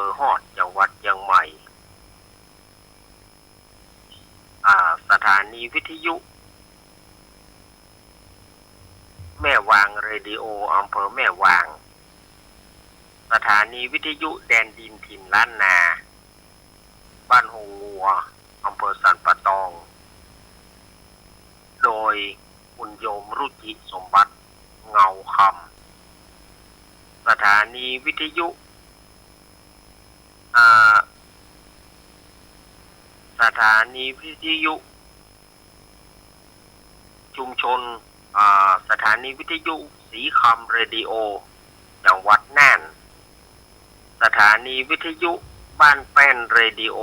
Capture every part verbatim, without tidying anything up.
อฮอดจังหวัดเจียงใหม่ อ่า สถานีวิทยุแม่วางเรดิโอ อำเภอแม่วาง สถานีวิทยุแดนดินถิ่นล้านนา บ้านโฮงงัว อำเภอสันป่าตอง โดยคุณโยมรุจิสมบัติ เงาคำ สถานีวิทยุ อ่า สถานีวิทยุชุมชน อ่า สถานีวิทยุสีคำเรดิโอ จังหวัดน่าน สถานีวิทยุบ้านแป้นเรดิโอ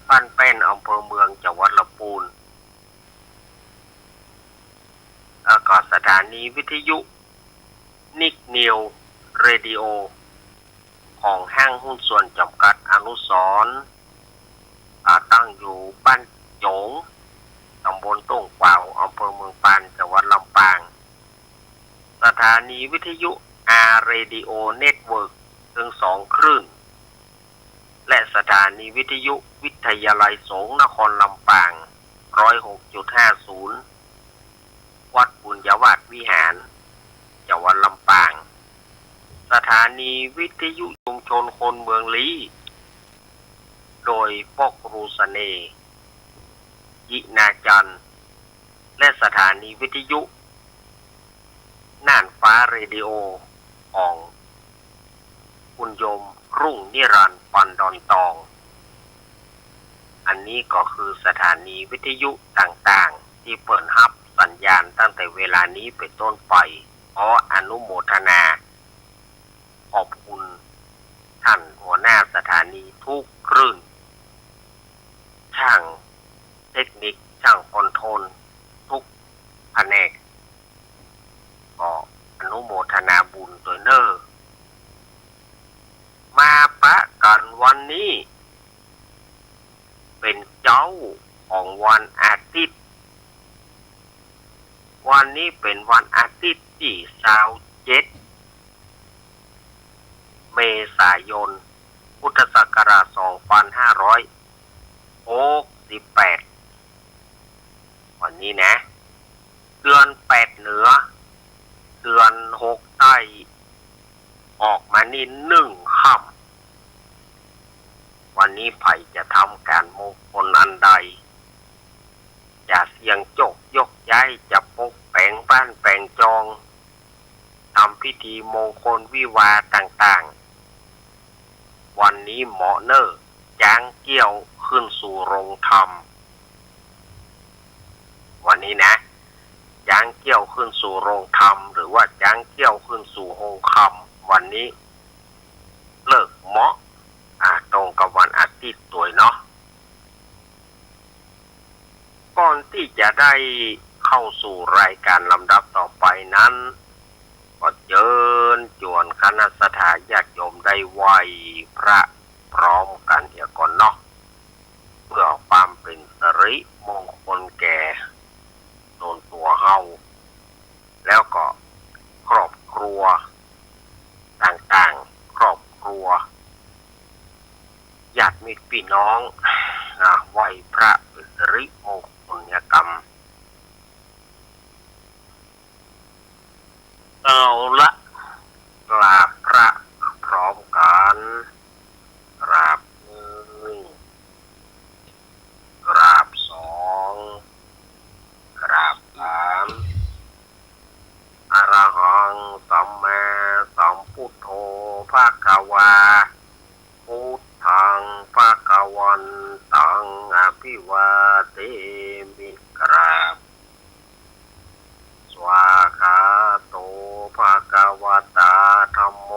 บ้านแป้น อำเภอเมือง จังหวัดลำปูน แล้วก็สถานีวิทยุนิกนิวเรดิโอ ของห้างหุ้นส่วนจำกัดอนุสรณ์ อ่า ตั้งอยู่บ้านโจ๋ง ตำบลต้งกว่าว อำเภอเมืองปาน จังหวัดลำปาง สถานีวิทยุอาร์เรดิโอเน็ตเวิร์ก ถึงสองคลื่น และสถานีวิทยุวิทยาลัยสงฆ์นครลำปาง ร้อยหกจุดห้าศูนย์ วัดปุญญาวาสวิหาร จังหวัดลำปาง สถานีวิทยุชุมชนคนเมืองลี้ โดยป้อครูเสน่ห์ ยินาจันทร์ และสถานีวิทยุน่านฟ้าเรดิโอ ของคุณโยมรุ่งนิรันดร์ ปันดอนตอง อันนี้ก็คือสถานีวิทยุต่างๆ ตี้เปิ้นฮับสัญญาณตั้งแต่เวลานี้เป๋นต้นไป ขออนุโมทนา ขอบคุณท่านหัวหน้าสถานีทุกคลื่น ช่างเทคนิค ช่างคอนโทรลทุกแผนก ก็อนุโมทนาบุญตวยเน่อ มาปะกั๋นวันนี้ เป๋นเจ๊าของวันอาทิตย์ วันนี้เป๋นวันอาทิตย์ตี้ซาวเจ็ด เมษายน พุทธศักราชสองพันห้าร้อยหกสิบแปด วันนี้นะ เดือนแปดเหนือ เดือนหกใต้ ออกมานี่หนึ่งค่ำ วันนี้ใผจะทำก๋านมงคลอันใด จะเสี่ยงโชคโยกย้าย จะปกแป๋งบ้านแป๋งจอง ทำพิธีมงคลวิวาห์ต่างๆ วันนี้เหมาะเน่อ จ๊างเกี้ยวขึ้นสู่โฮงธรรม วันนี้นะ จ๊างเกี้ยวขึ้นสู่โฮงธรรม หรือว่าจ๊างเกี้ยวขึ้นสู่โฮงคำ วันนี้เลิกเหมาะ อ่า ตรงกับวันอาทิตย์ตวยเนาะ ก่อนตี้จะได้เข้าสู่รายการลำดับต่อไปนั้น ก็เจิญจวนคณะศรัทธาญาติโยมได้ไหว้พระพร้อมกั๋นเหียก่อนเนาะ เพื่อความเป๋นสิริมงคลแก่ตนตัวเฮา แล้วก็ครอบครัวต่างๆ ครอบครัว ญาติมิตรปี้น้อง อ่า ไหว้พระเป๋นสิริมงคลเหียก่ำ เอาละ กราบพระพร้อมกั๋น กราบหนึ่ง กราบสอง กราบสาม อะระหัง สัมมาสัมพุทโธ ภะคะวา พุทธัง ภะคะวันตัง อะภิวาเทมิ กราบ สวาคาโต ภะคะวะตา ธัมโม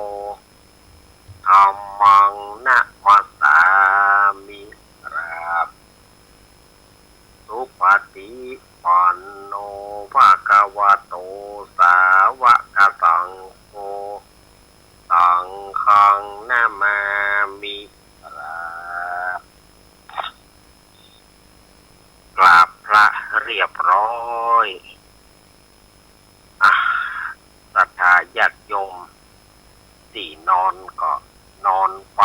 ธัมมัง นะมัสสามิ กราบ สุปะฏิปันโน ภะคะวะโต สาวะกะสังโฆ สังฆัง นะมามิ กราบ กราบพระเรียบร้อย อ่ะ ศรัทธาญาติโยมตี้นอนก็นอนไป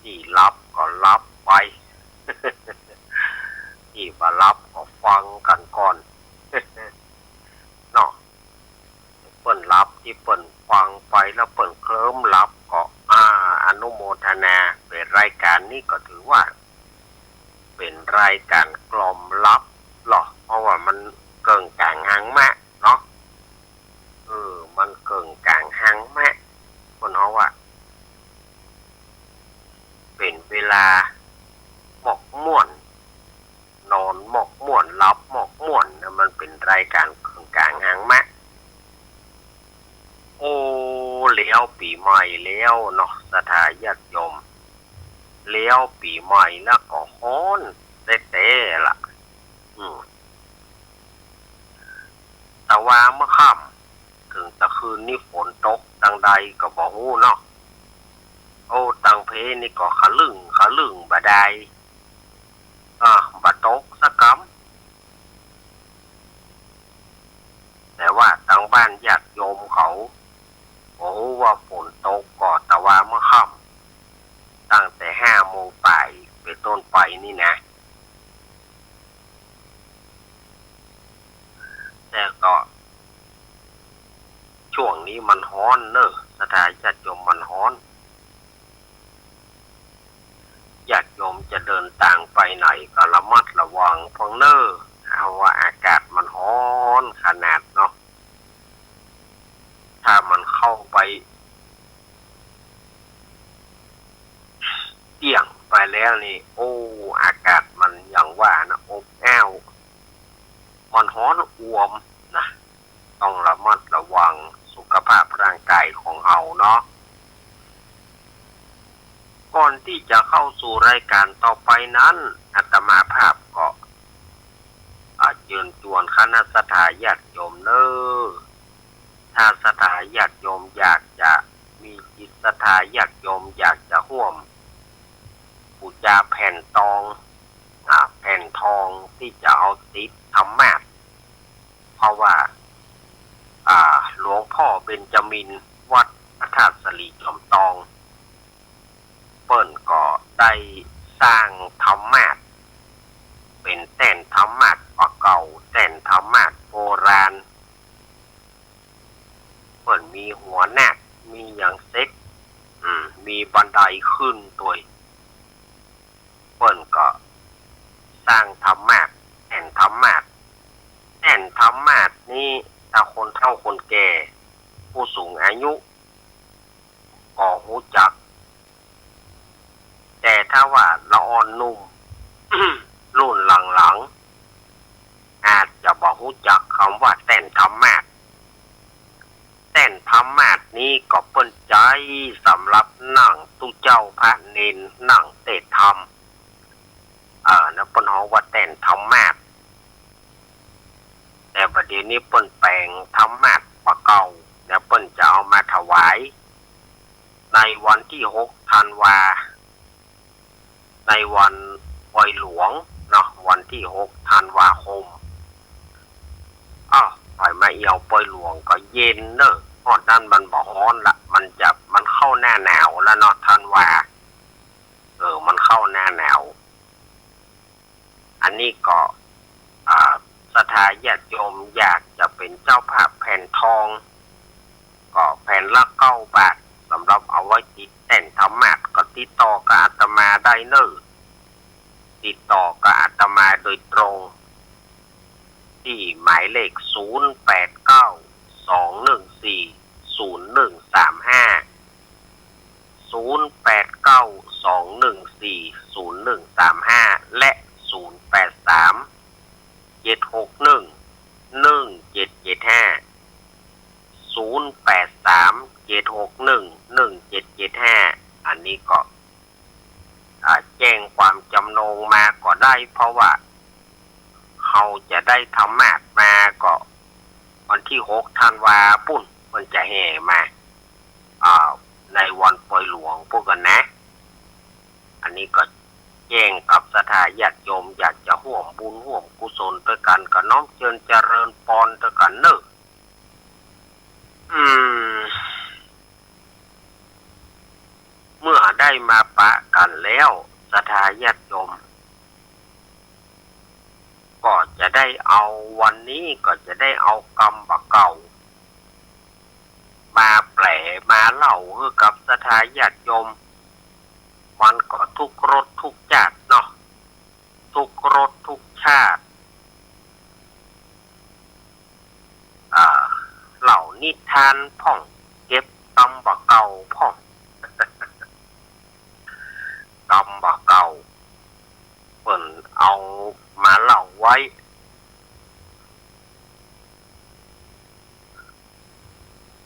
ตี้หลับก็หลับไป ตี้บ่หลับก็ฟังกั๋นก่อน เนาะ เปิ้นหลับตี้เปิ้นฟังไปแล้วเปิ้นเคลิ้มหลับก็ อ่า อนุโมทนา เป๋นรายก๋านนี้ก็ถือว่า เป๋นรายก๋านกล่อมหลับลอ เพราะว่ามันเกิ่งก๋างหางมะเนาะ เออ มันเกิ่งก๋างหางมะ เปิ้นฮ้องว่า เป๋นเวลาหมอกม่วน นอนหมอกม่วน หลับหมอกม่วนนะ มันเป๋นรายก๋านเกิ่งก๋างหางมะ โอ้ แล้วปี๋ใหม่แล้วเนาะ ศรัทธาญาติโยม แล้วปี๋ใหม่แล้วก็ฮ้อนแต๊ๆ ละ อืม แต่ว่าเมื่อค่ำ เถิงตะคืนนี้ฝนตกตังใดก็บ่ฮู้เนาะ โอ้ ตังเพนี่ก็ขะลึ่งขะลึ่งบ่ดาย อ่า บ่ตกสักกำ แต่ว่าตังบ้านญาติโยมเขา บ่ฮู้ว่าฝนตกก็แต่ว่าเมื่อค่ำ ตั้งแต่ห้าโมงป๋ายเป๋นต้นไปนี่นะ แต่ก็ ช่วงนี้มันฮ้อนเน่อ ศรัทธาญาติโยม มันฮ้อน ญาติโยมจะเดินตางไปไหนก็ระมัดระวังพ่องเน่อ เพราะว่าอากาศมันฮ้อนขนาดเนาะ ถ้ามันเข้าไป เตี้ยงไปแล้วนี่ โอ้ อากาศมันอย่างว่านะ อบอ้าว มันฮ้อนอ่วมนะ ต้องระมัดระวังสุขภาพร่างกายของเฮาเนาะ ก่อนตี้จะเข้าสู่รายก๋านต่อไปนั้น อาตมาภาพก็ อ่า เจิญจวนคณะศรัทธาญาติโยมเน่อ ถ้าศรัทธาญาติโยมอยากจะมีจิตศรัทธาญาติโยมอยากจะฮ่วมปู๋จาแผ่นตอง อ่า แผ่นทองตี้จะเอาติดธรรมาสน์ เพราะว่า อ่า หลวงพ่อเบญจมินวัดพระธาตุสะหลีจ๋อมตอง เปิ้นก็ได้สร้างธรรมาสน์ เป๋นแต้นธรรมาสน์ปะเก่า แต้นธรรมาสน์โบราณ เปิ้นมีหัวนาค มีหยังเสร็จ อืม มีบันไดขึ้นตวย เปิ้นก็สร้างธรรมาสน์ แต้นธรรมาสน์ แต้นธรรมาสน์นี้ ถ้าคนเฒ่าคนแก่ ผู้สูงอายุ ก็ฮู้จัก แต่ถ้าว่าละอ่อนหนุ่ม รุ่นหลังๆ อาจจะบ่ฮู้จักกำว่าแต้นธรรมาสน์ แต้นธรรมาสน์นี้ก็เปิ้นใจ๊สำหรับนั่งตุ๊เจ้าพระเณรนั่งเตสน์ธรรม เออ นะ เปิ้นฮ้องว่าแต้นธรรมาสน์ แต่บัดเดี๋ยวนี้เปิ้นแป๋งธรรมาสน์ปะเก่า แล้วเปิ้นจะเอามาถวาย ในวันตี้หกธันวา ในวันปอยหลวงเนาะ วันตี้หกธันวาคม อ้าว ปอยมาเอี่ยวปอยหลวงก็เย็นเน่อ ฮอดนั้นมันบ่ฮ้อนละ มันจะ มันเข้าหน้าหนาวแล้วเนาะ ธันวา เออ มันเข้าหน้าหนาว อันนี้ก็ อ่า ศรัทธาญาติโยมอยากจะเป๋นเจ้าภาพแผ่นทอง ก็แผ่นละเก้าบาท สำหรับเอาไว้ติดแต้นธรรมาสน์ ก็ติดต่อกับอาตมาได้เน่อ ติดต่อกับอาตมาโดยตรง ตี้หมายเลข ศูนย์แปดเก้า สองหนึ่งสี่ ศูนย์หนึ่งสามห้า ศูนย์แปดเก้า สองหนึ่งสี่ ศูนย์หนึ่งสามห้า และ ศูนย์แปดสาม เจ็ดหกหนึ่ง หนึ่งเจ็ดเจ็ดห้า ศูนย์แปดสาม เจ็ดหกหนึ่ง หนึ่งเจ็ดเจ็ดห้า อันนี้ก็ อ่า แจ้งความจำนงมาก็ได้ เพราะว่าเฮาจะได้ธรรมาสน์มาก็วันตี้หกธันวาปู้น เปิ้นจะแห่มา อ่า ในวันปอยหลวงปู้นกั๋นนะ อันนี้ก็แจ้งกับศรัทธาญาติโยม อยากจะฮ่วมบุญฮ่วมกุศลตวยกั๋น ก็น้อมเจิญเจริญปอนตวยกั๋นเน่อ อืม เมื่อได้ ได้มาปะกั๋นแล้ว ศรัทธาญาติโยม ก็จะได้เอา วันนี้ก็จะได้เอากำบ่าเก่า มาแปลมาเล่าหื้อกับศรัทธาญาติโยม มันก็ทุกรสทุกชาติเนาะ ทุกรสทุกชาติ อ่า เล่านิทานพ่อง เก็บกำบ่าเก่าพ่อง กำบ่าเก่า เปิ้นเอามาเล่าไว้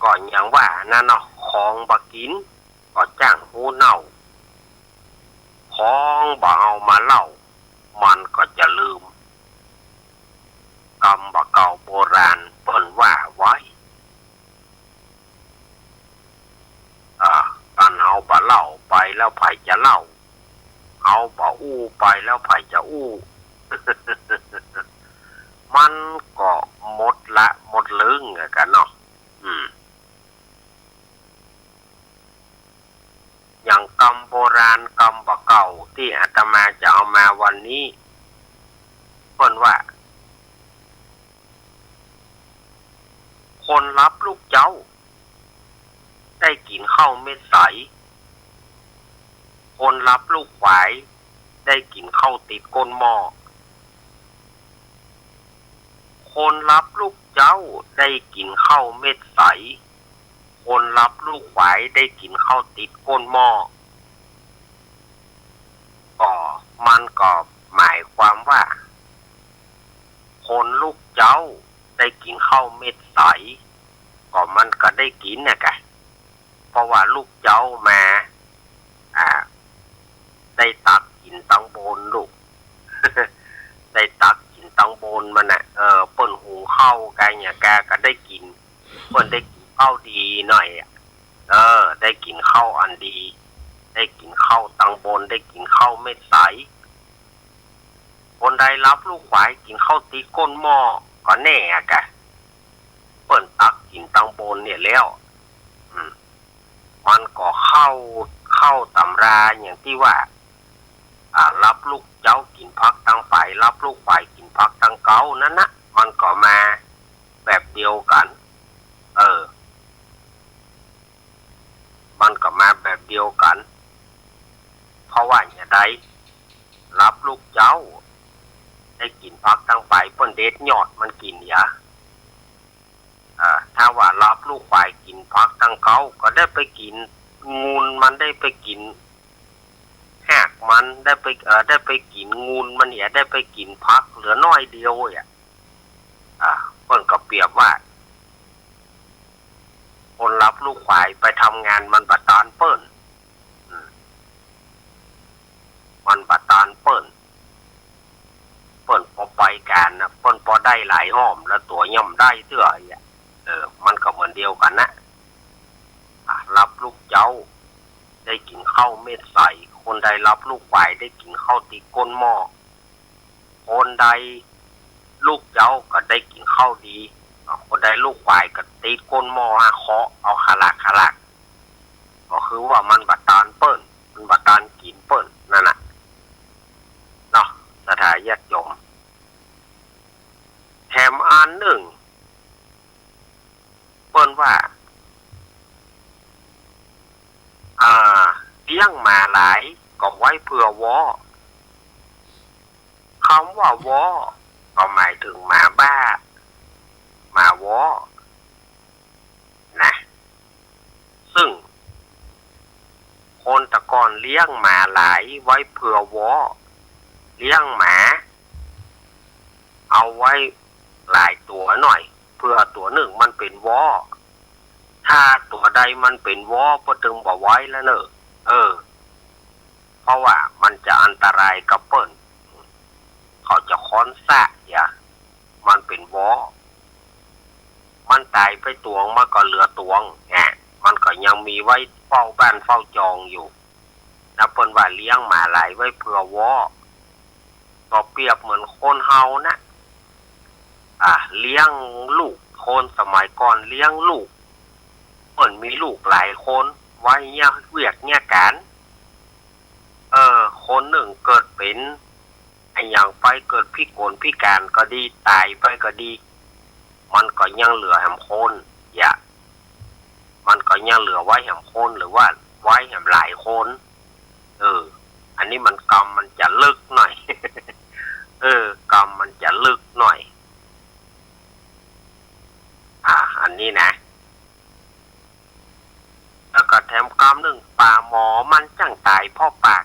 ก็อย่างว่านั่นเนาะ ของบ่ากิ๋นก็จ้างฮู้เน่า ของบ่าเอามาเล่า มันก็จะลืม กำบ่าเก่าโบราณเปิ้นว่าไว้ อ่า อันเฮาบ่เล่าไปแล้วใผจะเล่า เฮาบ่อู้ไปแล้วใผจะอู้ มันก็หมดละหมดเรื่องอะกั๋นเนาะ อืม อย่างกำโบราณกำบ่าเก่าตี้อาตมาจะเอามาวันนี้ เปิ้นว่า คนรับลูกเจ๊า ได้กิ๋นข้าวเม็ดใส คนรับลูกขวาย ได้กิ๋นข้าวติดก้นหม้อ คนรับลูกเจ๊า ได้กิ๋นข้าวเม็ดใส คนรับลูกขวาย ได้กิ๋นข้าวติดก้นหม้อ ก็ มันก็หมายความว่า คนลูกเจ๊า ได้กิ๋นข้าวเม็ดใส ก็มันก็ได้กิ๋นน่ะกะ เพราะว่าลูกเจ๊ามา อ่า ได้ตักกิ๋นตังโบนลูก ได้ตักกิ๋นตังโบนมันน่ะ เออ เปิ้นหุงข้าวกะเนี่ยกะ ก็ได้กิ๋น เปิ้นได้กิ๋นข้าวดีหน่อยอะ เออ ได้กิ๋นข้าวอันดี ได้กิ๋นข้าวตังโบน ได้กิ๋นข้าวเม็ดใส คนใดรับลูกขวายกิ๋นข้าวติดก้นหม้อ ก็แน่อะกะ เปิ้นตักกิ๋นตังโบนเนี่ยแล้ว อืม มันก็เข้า เข้าต๋ำราอย่างตี้ว่า อ่า รับลูกเจ๊ากิ๋นผักตังป๋าย รับลูกขวายกิ๋นผักตังเก๊านั่นนะ มันก็มาแบบเดียวกั๋น เออ มันก็มาแบบเดียวกั๋น เพราะว่าจะใด รับลูกเจ๊า ได้กิ๋นผักตังป๋าย เปิ้นเด็ดยอดมันกิ๋นหยา อ่า ถ้าว่ารับลูกขวายกิ๋นผักตังเก๊า ก็ได้ไปกิ๋นงูนมัน ได้ไปกิ๋นฮากมัน ได้ไป เอ่อ ได้ไปกิ๋นงูนมันเหีย ได้ไปกิ๋นผักเหลือน้อยเดียวเหีย อ่า เปิ้นก็เปรียบว่า คนรับลูกขวายไปทำงานมันบ่ตานเปิ้น อืม มันบ่ตานเปิ้น เปิ้นปอไปก๋านนะ เปิ้นปอได้หลายห้อม แล้วตั๋วย่อมได้เตื้อเหีย เออ มันก็เหมือนเดียวกั๋นนะ อ่ะ รับลูกเจ๊า ได้กิ๋นข้าวเม็ดใส คนใดรับลูกขวายได้กิ๋นข้าวติดก้นหม้อ คนใดลูกเจ๊าก็ได้กิ๋นข้าวดี อ่ะ คนใดลูกขวายก็ติดก้นหม้อ อ่ะ เคาะเอาขลากขลาก ก็คือว่ามันบ่ตานเปิ้น มันบ่ตานกิ๋นเปิ้นนั่นน่ะ เนาะ ศรัทธาญาติโยม แถมอันนึ่ง เปิ้นว่า อ่า เลี้ยงหมาหลายก็ไว้เปื้อว้อ กำว่าว้อ ก็หมายเถิงหมาบ้า หมาว้อ นะ ซึ่ง คนแต่ก่อนเลี้ยงหมาหลายไว้เปื้อว้อ เลี้ยงหมา เอาไว้หลายตั๋วหน่อย เปื้อตั๋วนึ่งมันเป๋นว้อ ถ้าตั๋วใดมันเป๋นว้อ เปิ้นตึงบ่ไว้แล้วเน่อ เออ เพราะว่ามันจะอันตรายกับเปิ้น เขาจะค้อนซะเหีย มันเป๋นว้อ มันต๋ายไปตวง มันก็เหลือตวง แหม มันก็ยังมีไว้เฝ้าบ้านเฝ้าจองอยู่ นะ เปิ้นว่าเลี้ยงหมาหลายไว้เปื้อว้อ ก็เปรียบเหมือนคนเฮานะ อ่า เลี้ยงลูก คนสมัยก่อนเลี้ยงลูก เปิ้นมีลูกหลายคน ไว้เยียะเวียกเยียะก๋าน เป็นอะหยังไป เกิดพิกลพิก๋านก็ดี ต๋ายไปก็ดี มันก็ยังเหลือแหมคน อย่า มันก็ยังเหลือไว้แหมคน หรือว่าไว้แหมหลายคน เออ อันนี้มันกำมันจะลึกหน่อย เออ กำมันจะลึกหน่อย อ่า อันนี้นะ แล้วก็แถมกำนึ่ง ป๋าหมอมันจั้งต๋ายเพราะปาก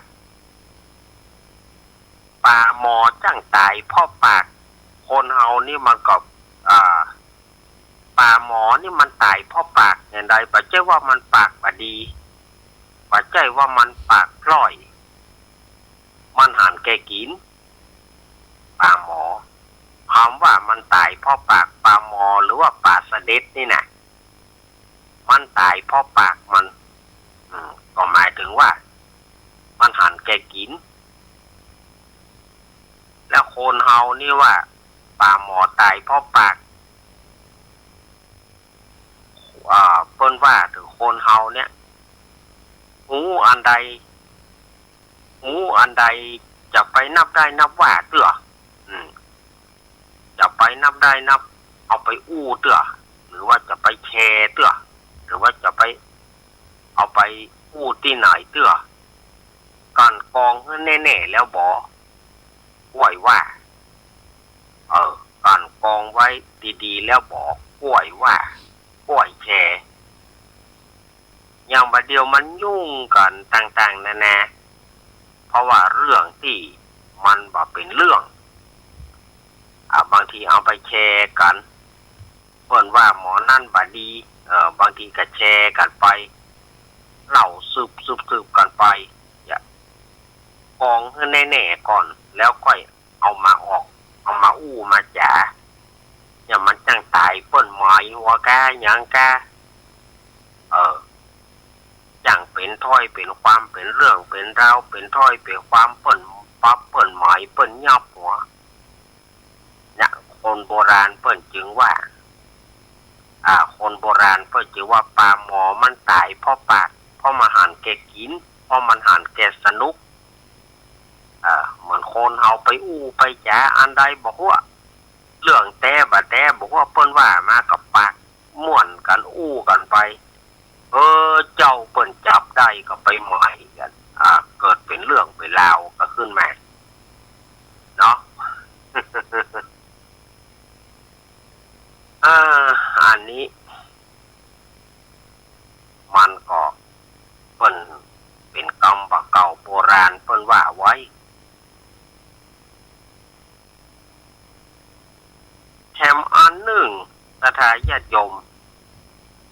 ป๋าหมอจั้งต๋ายเพราะปาก คนเฮานี่มันก็ อ่า ป๋าหมอนี่มันต๋ายเพราะปากแหนใด บ่ใจ้ว่ามันปากบ่ดี บ่ใจ้ว่ามันปากพร่อย มันหันแก่กิ๋น ป๋าหมอ กำว่ามันต๋ายเพราะปาก ป๋าหมอหรือว่าป๋าเสด็จนี่นะ มันต๋ายเพราะปากมัน อืม ก็หมายถึงว่า มันหันแก่กิ๋น แล้วคนเฮานี่ว่า ป๋าหมอต๋ายเพราะปาก อ่า เปิ้นว่าเถิงคนเฮาเนี่ย ฮู้อันใด ฮู้อันใดจะไปนับได้นับว่าเตื้อ อืม จะไปนับได้นับ เอาไปอู้เตื้อ หรือว่าจะไปแชร์เตื้อ หรือว่าจะไป เอาไปอู้ตี้ไหนเตื้อ กลั่นกรองหื้อแน่ๆ แล้วบ่ ค่อยว่า เออ กลั่นกรองไว้ดีๆ แล้วบ่ ค่อยว่า ค่อยแชร์ อย่างบ่าเดี่ยวมันยุ่งกั๋นต่างๆ นานา เพราะว่าเรื่องตี้มันบ่เป๋นเรื่อง อ่า บางทีเอาไปแชร์กั๋น เปิ้นว่าหมอนั่นบ่ดี เออ บางทีก็แชร์กั๋นไป เล่าสืบๆ กั๋นไป อย่า กรองหื้อแน่ๆ ก่อน แล้วค่อยเอามาออก เอามาอู้มาจ๋า เนี่ยมันจั้งต๋ายเปิ้นหมายหัวก้าหยังก้า เออ จั้งเป๋นถ้อยเป๋นความ เป๋นเรื่องเป๋นราว เป๋นถ้อยเป๋นความ เปิ้นปั๊บเปิ้นหมาย เปิ้นยับหัว เนี่ย คนโบราณเปิ้นจึงว่า อ่า คนโบราณเปิ้นจึงว่าป๋าหมอมันต๋ายเพราะปาก เพราะมันหันแก่กิ๋น เพราะมันหันแก่สนุก อ่า เหมือนคนเฮาไปอู้ไปจ๋าอันใดบ่ฮู้ เรื่องแต๊บ่แต๊บ่ฮู้ เปิ้นว่ามาก็ปากม่วนกั๋นอู้กั๋นไป เออ เจ้าเปิ้นจับได้ก็ไปหมายกั๋น อ่า เกิดเป๋นเรื่องเป๋นราวก็ขึ้นมา เนาะ อ่า อันนี้ มันก็เปิ้นเป๋นกำบ่าเก่าโบราณเปิ้นว่าไว้ แถมอันนึ่ง ศรัทธาญาติโยม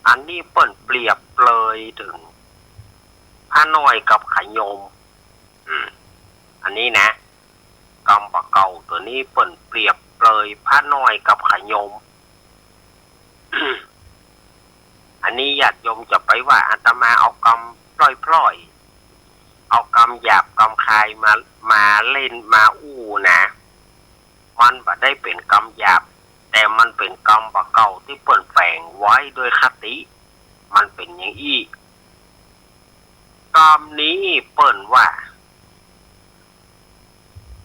อันนี้เปิ้นเปรียบเปรยเถิงพระน้อยกับขะโยม อืม อันนี้นะ กำบ่าเก่าตั๋วนี้เปิ้นเปรียบเปรยพระน้อยกับขะโยม อันนี้ญาติโยมจะไปว่าอาตมาเอากำพร่อยๆ เอากำหยาบกำคายมา มาเล่นมาอู้นะ มันบ่ได้เป๋นกำหยาบ แต่มันเป๋นกำบ่าเก่าตี้เปิ้นแฝงไว้ด้วยคติ มันเป๋นอย่างอี้ กำนี้เปิ้นว่า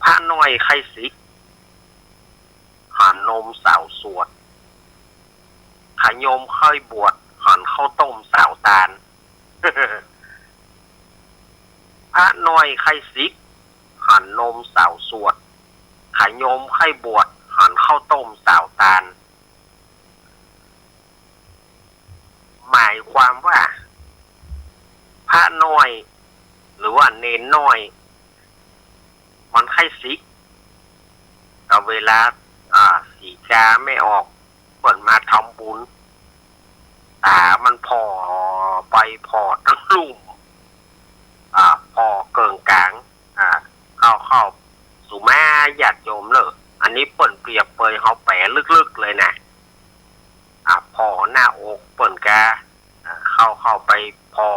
พระน้อยใค่สิก หันนมสาวสวด ขะโยมใค่บวช หันข้าวต้มสาวตาน พระน้อยใค่สิก หันนมสาวสวด ขะโยมใค่บวช หันข้าวต้มสาวตาน หมายความว่า พระน้อย หรือว่าเณรน้อย มันใค่สิก ก็เวลา อ่า สีกาแม่ออก เปิ้นมาทำบุญ ต๋ามันผ่อไปผ่อตังลุ่ม อ่า ผ่อเกิ่งก๋าง อ่า เข้า เข้า สุมาญาติโยมเน่อ อันนี้เปิ้นเปรียบเปรยเฮาแป๋ลึกๆ เลยนะ อ่า ผ่อหน้าอกเปิ้นกา อ่า เข้า เข้าไปผ่อ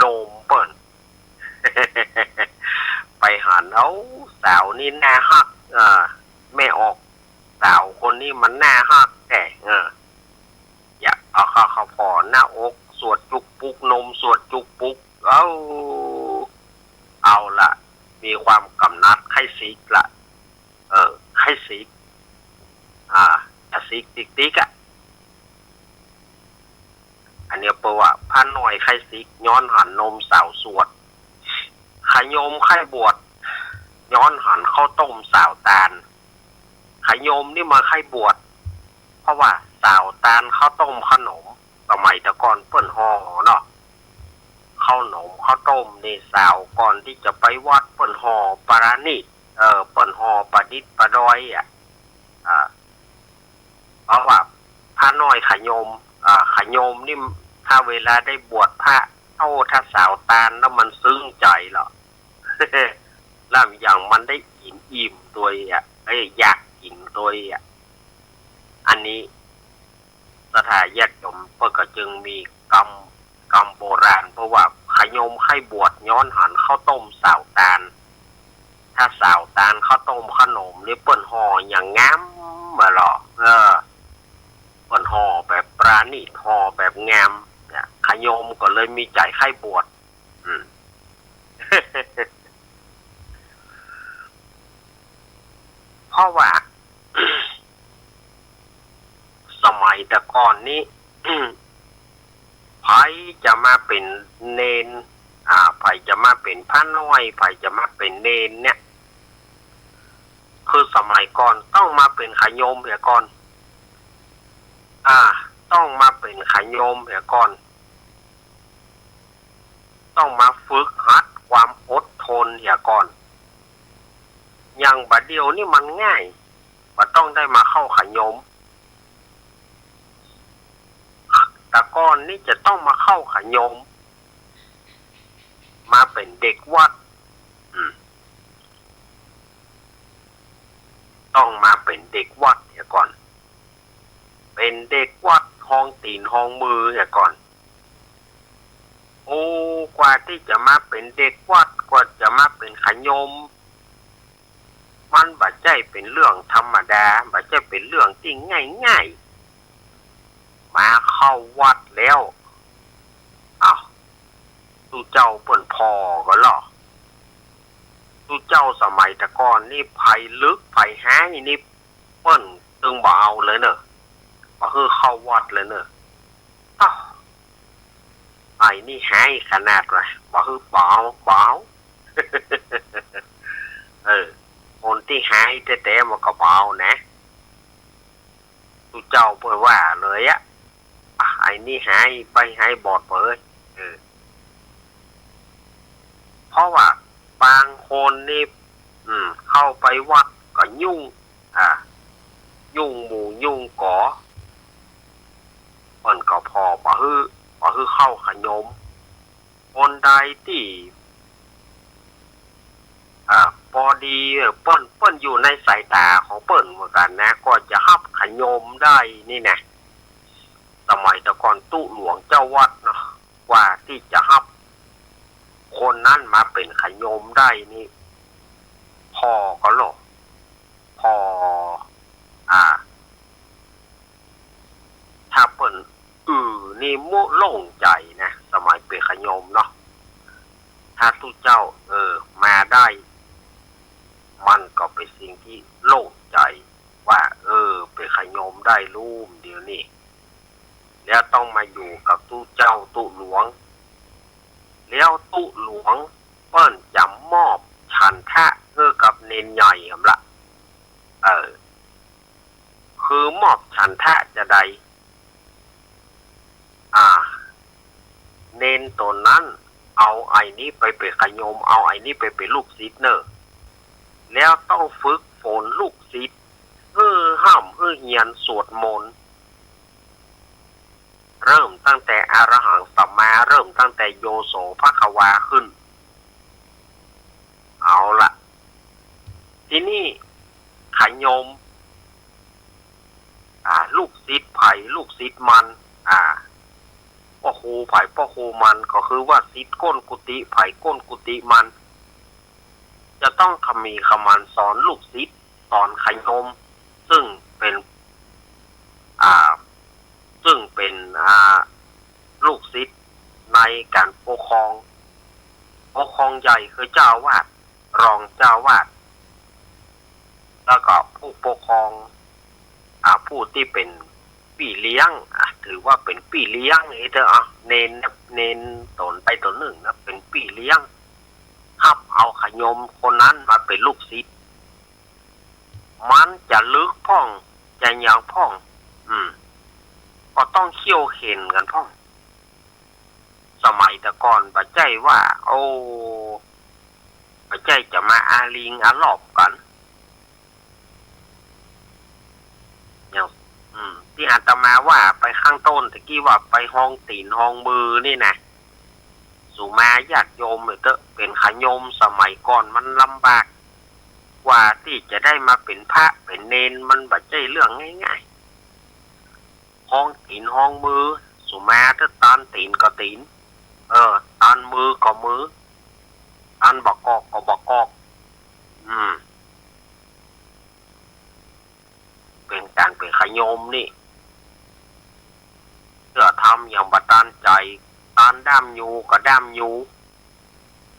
นมเปิ้น ไปหัน เอ้า สาวนี่น่าฮัก อ่า แม่ออก สาวคนนี้มันน่าฮักแต๊ เออ อย่า เอาเข้า เข้าผ่อหน้าอก สวดจุกปุก นมสวดจุกปุก เอ้า เอาละ มีความกำหนัดใค่สิกละ เออ ใค่สิก อ่า จะสิกติ๊กๆ อะ อันเนี้ยเปิ้นว่าพระน้อยใค่สิก ย้อนหันหนุ่มสาวสวด ขะโยมใค่บวช ย้อนหันข้าวต้มสาวตาล ขะโยมนี่มาใค่บวช เพราะว่าสาวตาลข้าวต้มขนม สมัยแต่ก่อนเปิ้นห่อเนาะ ข้าวหนมข้าวต้มนี่สาวก่อนตี้จะไปวัดเปิ้นห่อประณีต เออ เปิ้นห่อประดิษฐ์ประดอยอะ อ่า เพราะว่าพระน้อยขะโยม อ่า ขะโยมนี่ถ้าเวลาได้บวชพระ โอ้ ถ้าสาวตาลแล้วมันซึ้งใจ๋เหรอ แล้วอย่างมันได้กิ๋นอิ่มตวยอะ เอ้ย อยากกิ๋นตวยอะ อันนี้ศรัทธาญาติโยมเปิ้นก็จึงมีกำ กำโบราณ เพราะว่าขะโยมใค่บวชย้อนหันข้าวต้มสาวตาล ถ้าสาวตาลข้าวต้มขนมนี่เปิ้นห่ออย่างงามมาหรอ เออ เปิ้นห่อแบบประณีต ห่อแบบงาม เนี่ย ขะโยมก็เลยมีใจ๋ใค่บวช อืม เพราะว่า สมัยแต่ก่อนนี้ ใผจะมาเป๋นเณร อ่า ใผจะมาเป๋นพระน้อย ใผจะมาเป๋นเณรเนี่ย คือสมัยก่อนต้องมาเป๋นขะโยมเหียก่อน อ่า ต้องมาเป๋นขะโยมเหียก่อน ต้องมาฝึกหัดความอดทนเหียก่อน อย่างบ่าเดี่ยวนี้มันง่าย บ่ต้องได้มาเข้าขะโยม แต่ก่อนนี้จะต้องมาเข้าขะโยม มาเป๋นเด็กวัด อืม ต้องมาเป๋นเด็กวัดเหียก่อน เป๋นเด็กวัดฮองตี๋นฮองมือเหียก่อน โอ้ กว่าตี้จะมาเป๋นเด็กวัด กว่าจะมาเป๋นขะโยม มันบ่ใจ้เป๋นเรื่องธรรมดา บ่ใจ้เป๋นเรื่องตี้ง่ายๆ มาเข้าวัดแล้ว อ้าว ตุ๊เจ้าเปิ้นผ่อก่อเหรอ ตุ๊เจ้าสมัยแต่ก่อนนี่ใผลึกใผฮ้ายนี่เปิ้นตึงบ่เอาเลยเน่อ บ่หื้อเข้าวัดเลยเน่อ อ้าว ไอ้นี่ฮ้ายขนาดว่า บ่หื้อ บ่เอา บ่เอา เออ คนตี้ฮ้ายแต๊ๆ มันก็บ่เอานะ ตุ๊เจ้าเปิ้นว่าเลยอะ อ่ะ ไอ้นี่ฮ้ายใบ้ฮ้ายบอดเป๋ย เออ เพราะว่าบางคนนี่ อืม เข้าไปวัดก็ยุ่ง อ่า ยุ่งหมู่ยุ่งก๋อ เปิ้นก็ผ่อบ่หื้อ บ่หื้อเข้าขะโยม คนใดตี้ อ่า ปอดี เออ เปิ้น เปิ้นอยู่ในสายต๋าของเปิ้นเหมือนกั๋นนะ ก็จะฮับขะโยมได้นี่นะ สมัยแต่ก่อนตุ๊หลวงเจ้าวัดเนาะ กว่าตี้จะฮับคนนั้นมาเป๋นขะโยมได้นี่ ผ่อก่อเหรอ ผ่อ อ่า ถ้าเปิ้น อือ นี่โม่โล่งใจ๋นะ สมัยเป๋นขะโยมเนาะ ถ้าตุ๊เจ้า เออ มาได้ มันก็เป๋นสิ่งตี้โล่งใจ๋ว่า เออ เป๋นขะโยมได้ลู้มเดี๋ยวนี้ แล้วต้องมาอยู่กับตุ๊เจ้าตุ๊หลวง แล้วตุ๊หลวงเปิ้นจะมอบฉันทะหื้อกับเณรใหญ่หำละ เออ คือมอบฉันทะจาใด อ่า เณรตั๋วนั้น เอาไอ้นี้ไปเป๋นขะโยม เอาไอ้นี้ไปเป๋นลูกศิษย์เน่อ แล้วต้องฝึกฝนลูกศิษย์ หื้อฮ่ำหื้อเฮียนสวดมนต์ เริ่มตั้งแต่อะระหังสัมมา เริ่มตั้งแต่โยโสภะคะวาขึ้น เอาละ ทีนี้ขะโยม อ่า ลูกศิษย์ใผลูกศิษย์มัน อ่า ป้อครูใผป้อครูมัน ก็คือว่าศิษย์ก้นกุฏิใผก้นกุฏิมัน จะต้องขมีขมันสอนลูกศิษย์ สอนขะโยม ซึ่งเป๋น อ่า ซึ่งเป๋น อ่า ลูกศิษย์ในก๋านปกครอง ปกครองใหญ่คือเจ้าอาวาส เอ รองเจ้าอาวาส แล้วก็ผู้ปกครอง อ่า ผู้ตี้เป๋นปี้เลี้ยง อ่า ถือว่าเป๋นปี้เลี้ยงอี้เต๊อะ อ่า เณร เณรต๋นใดต๋นนึ่งนะ เป๋นปี้เลี้ยง ฮับเอาขะโยมคนนั้นมาเป๋นลูกศิษย์ มันจะลึกพ่อง จะหยังพ่อง อืม ก็ต้องเคี่ยวเข็ญกั๋นพ่อง สมัยแต่ก่อนบ่ใจ้ว่า โอ้ บ่ใจ้จะมาอาลิงอาลอบกั๋น อย่าง อืม ตี้อาตมาว่าไปข้างต้นตะกี้ว่าไปฮองตี๋นฮองมือนี่นะ สุมาญาติโยมเต๊อะ เป๋นขะโยมสมัยก่อนมันลำบาก กว่าตี้จะได้มาเป๋นพระเป๋นเณรมันบ่ใจ้เรื่องง่ายๆ ฮองตี๋นฮองมือ สุมาเต๊อะ ตอนตี๋นก็ตี๋น เออ ตอนมือก็มือ ตอนบ่กอกก็บ่กอก อืม เป๋นก๋านเป๋นขะโยมนี่ เตื้อทำอย่างบ่ตานใจ๋ ตอนด้ามยูก็ด้ามยู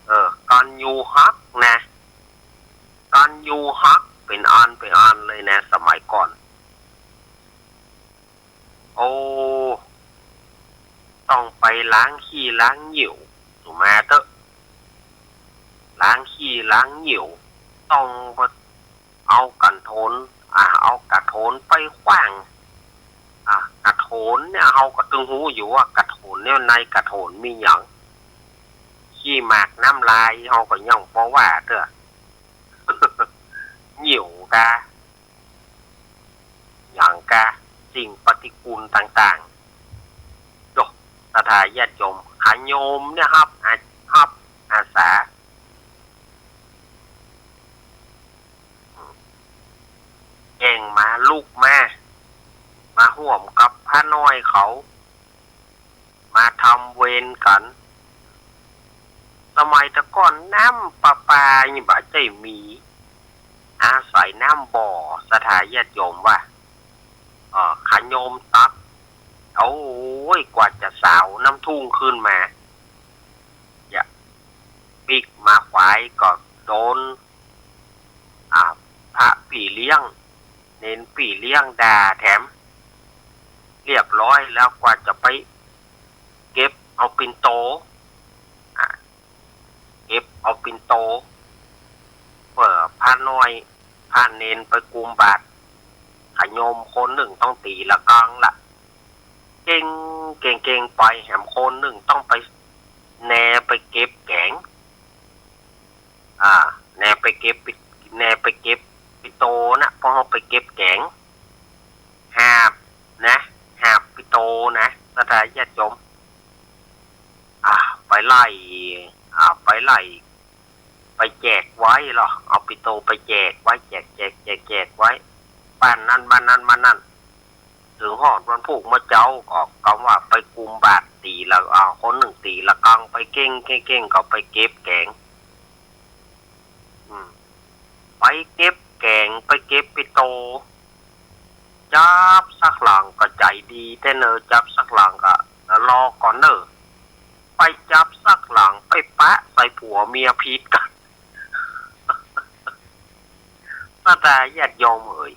เออ ตอนยูหักนะ ตอนยูหักเป๋นอันเป๋นอันเลยนะ สมัยก่อน โอ้ ต้องไปล้างขี้ล้างเยี่ยว สุมาเต๊อะ ล้างขี้ล้างเยี่ยว ต้องไปเอาก๋ะโถน อ่า เอาก๋ะโถนไปขว้าง อ่า ก๋ะโถนเนี่ย เฮาก็ตึงฮู้อยู่ว่ากะโถนเนี่ย ในกะโถนมีหยัง ขี้หมากน้ำลาย เฮาก็ยังบ่ว่าเตื้อ เยี่ยวกา หยังกา สิ่งปฏิกูลต่างๆ โย ศรัทธาญาติโยม ขะโยมเนี่ยฮับอา ฮับอาสา เอ่งมาลุกมา มาฮ่วมกับพระน้อยเขา มาทำเวรกั๋น สมัยแต่ก่อนน้ำประปานี่บ่ใจ้มี อาศัยน้ำบ่อ ศรัทธาญาติโยมว่า เอ่อ ขะโยมตัก โอ้ย กว่าจะสาวน้ำทุ่งขึ้นมา อย่าปิ๊กมาขวายก็โดน อ่า พระปี้เลี้ยง เณรปี้เลี้ยงด่าแถม เรียบร้อยแล้วกว่าจะไปเก็บเอาปิ่นโต อ่า เก็บเอาปิ่นโต เปื้อพระน้อย พระเณรไปกุมบาตร ขะโยมคนนึ่งต้องตี๋ระฆังละ เก่ง เก่ง เก่งไป แหมคนนึ่งต้องไปแนไปเก็บแก๋ง อ่า แนไปเก็บปิ แนไปเก็บปิ่นโตนะ เพราะเฮาไปเก็บแก๋ง หาบนะ หาบปิ่นโตนะ ศรัทธาญาติโยม อ่า ไปไล่ อ่า ไปไล่ ไปแจกไว้ลอ เอาปิ่นโตไปแจกไว้ แจก แจก แจก แจกไว้ บ้านนั้น บ้านนั้น บ้านนั้น เถิงฮอดวันพูกเมื่อเจ๊าก็กำว่าไปกุมบาตรตี๋ละ อ่า คนนึ่งตี๋ระฆังไปเก่ง เก่ง เก่ง ก็ไปเก็บแก๋ง อืม ไปเก็บแก๋ง ไปเก็บปิ่นโต จั๊บสักหลังก็ใจ๋ดีแต๊เน่อ จั๊บสักหลังก็ รอก่อนเน่อ ไปจั๊บสักหลังไปปะใส่ผัวเมียผิดกั๋น ศรัทธาญาติโยมเอ๋ย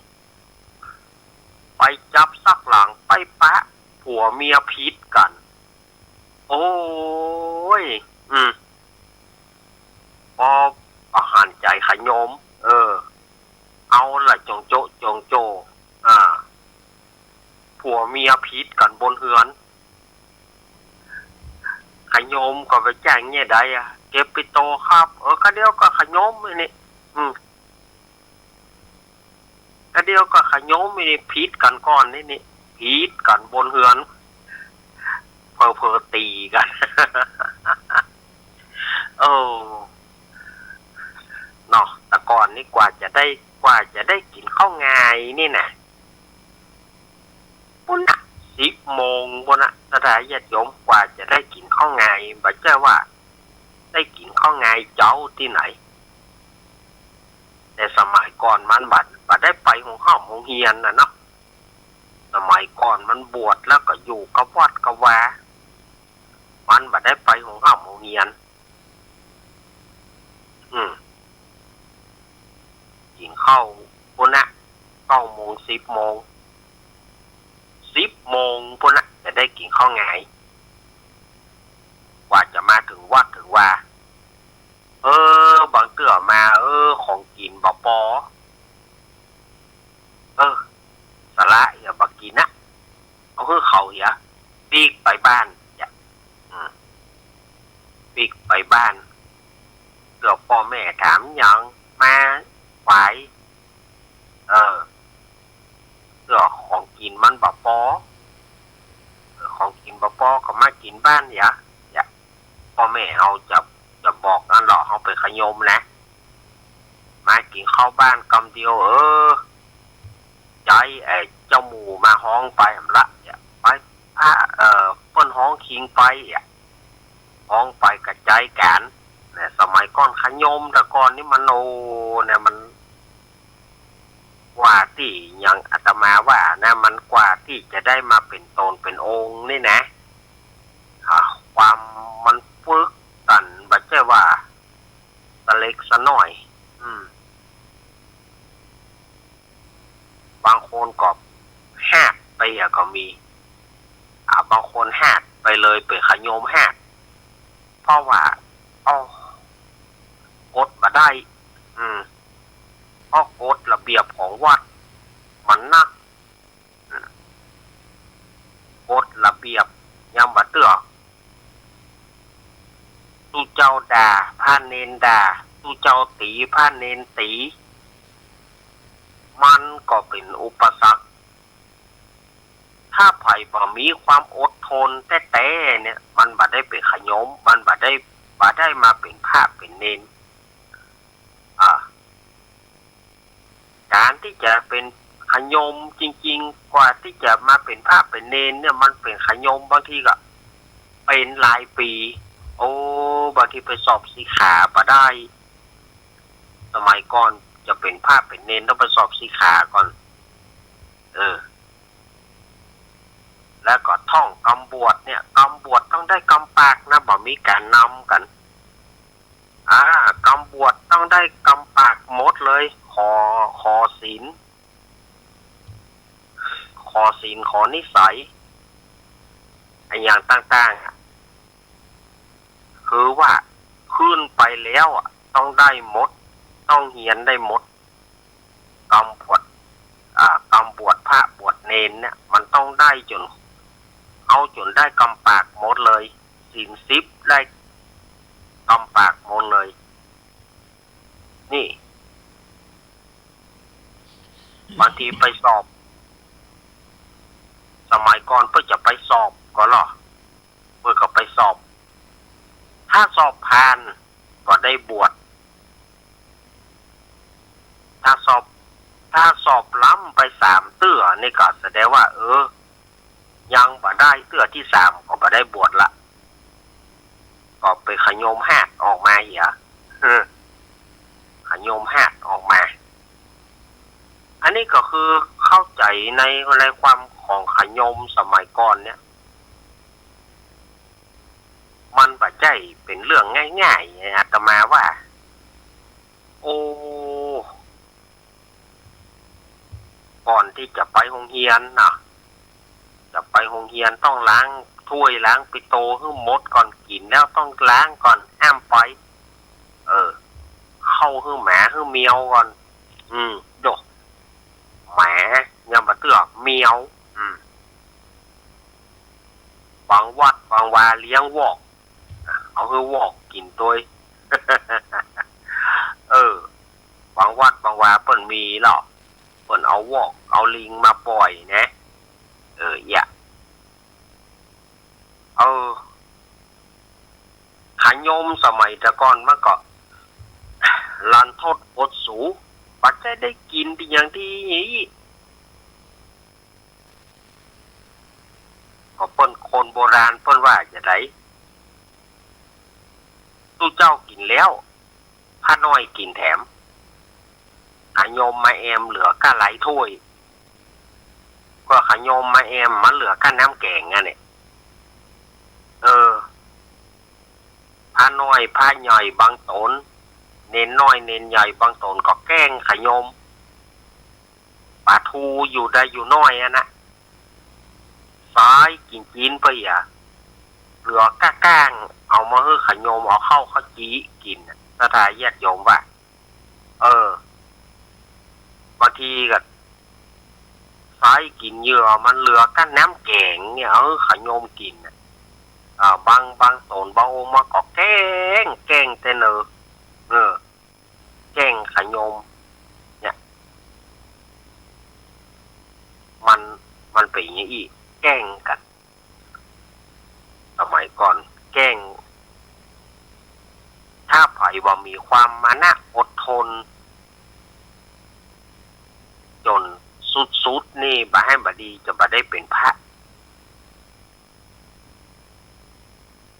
ไปจั๊บสักหลังไปปะผัวเมียผิดกั๋น โอ้ย อืม ปอประหารใจ๋ขะโยม เออ เอาละจ่องโจ๊ะจ่องโจ้ อ่า ผัวเมียผิดกั๋นบนเฮือน ขะโยมก็ไปแจ้งเนี่ยใดอะ เก็บปิ่นโตครับ เออ ก็เดี๋ยวก็ขะโยมนี่ อืม ก็เดี๋ยวก็ขะโยมนี่ผิดกั๋นก่อนนี่ นี่ ผิดกั๋นบนเฮือน เผลอๆ ตี๋กั๋น เออ เนาะ แต่ก่อนนี่กว่าจะได้ กว่าจะได้กิ๋นข้าวงายนี่นะ ปู้นน่ะ สิบโมงปู้นน่ะ ศรัทธาญาติโยม กว่าจะได้กิ๋นข้าวงาย บ่ใจ้ว่าได้กิ๋นข้าวงายเจ๊าตี้ไหน แต่สมัยก่อนมันบ่ บ่ได้ไปโฮงฮ่ำโฮงเฮียนน่ะเนาะ สมัยก่อนมันบวชแล้วก็อยู่กับวัดกับวา มันบ่ได้ไปโฮงฮ่ำโฮงเฮียน อืม กิ๋นข้าวปู้นนะ เก้าโมง สิบโมง สิบโมงปู้นนะ จะได้กิ๋นข้าวหงาย กว่าจะมาเถิงวัดเถิงวา เออ บางเตื้อมา เออ ของกิ๋นบ่ปอ เออ สละ อย่าบ่กิ๋นนะ เอาหื้อเขาเหีย ปิ๊กไปบ้าน จ้ะ อืม ปิ๊กไปบ้าน เตื้อป้อแม่ถามหยัง มาขวาย เออ เตื้อของกิ๋นมันบ่ปอ เออ ของกิ๋นบ่ปอก็มากิ๋นบ้านเหีย จ้ะ ป้อแม่เฮาจะ จะบอกอั้นลอ เฮาไปขยมนะ มากิ๋นข้าวบ้านกำเดียว เออ ใจ๊ ไอ้เจ้าหมู่มาฮ้องไปหั้นละ ไป พระ เอ่อ เปิ้นฮ้องคิงไปอะ ฮ้องไปกระจายก๋าน เนี่ย สมัยก่อนขยมแต่ก่อนนี่มัน โอ้ เนี่ย มัน กว่าตี้ อย่างอาตมาว่านะ มันกว่าตี้จะได้มาเป๋นต๋นเป๋นองค์นี่นะ อ่า ความมันฝึกกั๋น บ่ใจ้ว่าสะเล็กสะน้อย อืม บางคนก็ฮาดไปอะก็มี อ่า บางคนฮาดไปเลย ไปขยมฮาด เพราะว่า อ้อ อดบ่ได้ อืม เพราะกฎระเบียบของวัดมันนัก อืม กฎระเบียบยามบ่าเตื้อ ตุ๊เจ้าด่า พระเณรด่า ตุ๊เจ้าตี๋ พระเณรตี๋ มันก็เป๋นอุปสรรค ถ้าใผบ่มีความอดทนแต๊ๆ เนี่ย มันบ่ได้ไปขยม มันบ่ได้ บ่ได้มาเป๋นพระเป๋นเณร อ่า ก๋านตี้จะเป๋นขยมจริงๆ กว่าตี้จะมาเป๋นพระเป๋นเณรเนี่ย มันเป๋นขยมบางทีก็เป๋นหลายปี๋ โอ้ บางทีไปสอบสิกขาบ่ได้ สมัยก่อนจะเป๋นพระเป๋นเณรต้องไปสอบสิกขาก่อน เออ แล้วก็ท่องกำบวชเนี่ย กำบวชต้องได้กำปากนะ บ่มีก๋านนำกั๋น อ่า กำบวชต้องได้กำปากหมดเลย ขอ ขอศีล ขอศีล ขอนิสัย อะหยังต่างๆ อะ คือว่าขึ้นไปแล้วอะ ต้องได้หมด ต้องเฮียนได้หมด กำบวช อ่า กำบวชพระบวชเณรเนี่ย มันต้องได้จ๋น เอาจ๋นได้กำปากหมดเลย ศีลสิบได้กำปากหมดเลย นี่ บางทีไปสอบ สมัยก่อนเปิ้นจะไปสอบก่อเหรอ เปิ้นก็ไปสอบ ถ้าสอบผ่านก็ได้บวช ถ้าสอบ ถ้าสอบล้ำไปสามเตื้อนี่ก็แสดงว่า เออ ยังบ่ได้เตื้อตี้สามก็บ่ได้บวชละ ก็ไปขยมฮาดออกมาเหีย เออ ขยมฮาดออกมา อันนี้ก็คือเข้าใจ๋ใน ในความของขยมสมัยก่อนเนี่ย มันบ่ใจ้เป๋นเรื่องง่ายๆ อาตมาว่า โอ้ ก่อนตี้จะไปโฮงเฮียนเนาะ จะไปโฮงเฮียนต้องล้างถ้วยล้างปิโตหื้อหมดก่อน กิ๋นแล้วต้องล้างก่อน ห้ามไป เออ เข้าหื้อหมาหื้อแมวก่อน อืม โด หมา ยังบ่าเตื้อ แมว อืม บางวัดบางวาเลี้ยงวอก เอาหื้อวอกกิ๋นตวย เออ บางวัดบางวาเปิ้นมีลอ เปิ้นเอาวอก เอาลิงมาป่อยนะ เออ เยียะ เออ ขยมสมัยแต่ก่อนมันก็ รันทดอดสู บ่ใจ้ได้กิ๋นตี้หยังตี้ ก็เปิ้นคนโบราณเปิ้นว่าจาใด ตุ๊เจ้ากิ๋นแล้ว พระน้อยกิ๋นแถม ขยมมาแอมเหลือก้าหลายถ้วย ก็ขยมมาแอมมันเหลือก้าน้ำแก๋งอันเนี่ย เออ พระน้อยพระใหญ่บางต๋น เณรน้อยเณรใหญ่บางต๋นก็แก้งขะโยม ป๋าทูอยู่ได้อยู่น้อยอะนะ ใส้กิ๋นจีนไปอะ เหลือก้างๆ เอามาหื้อขะโยม เอาข้าวข้าวจี่กิ๋นน่ะ ศรัทธาญาติโยมว่า เออ บางทีก็ใส้กิ๋นเหยื่อมันเหลือก้าน้ำแก๋งเนี่ย เออ ขะโยมกิ๋นน่ะ อ่า บาง บางต๋นบางองค์มันก็แก้ง แก้งแต่เนอ เออ แก้งขะโยม เนี่ย มัน มันเป๋นอย่างอี้ แก้งกั๋น สมัยก่อนแก้ง ถ้าใผบ่มีความมานะอดทน จ๋นสุดๆ นี่ บ่หื้อบ่ดีจะบ่ได้เป๋นพระ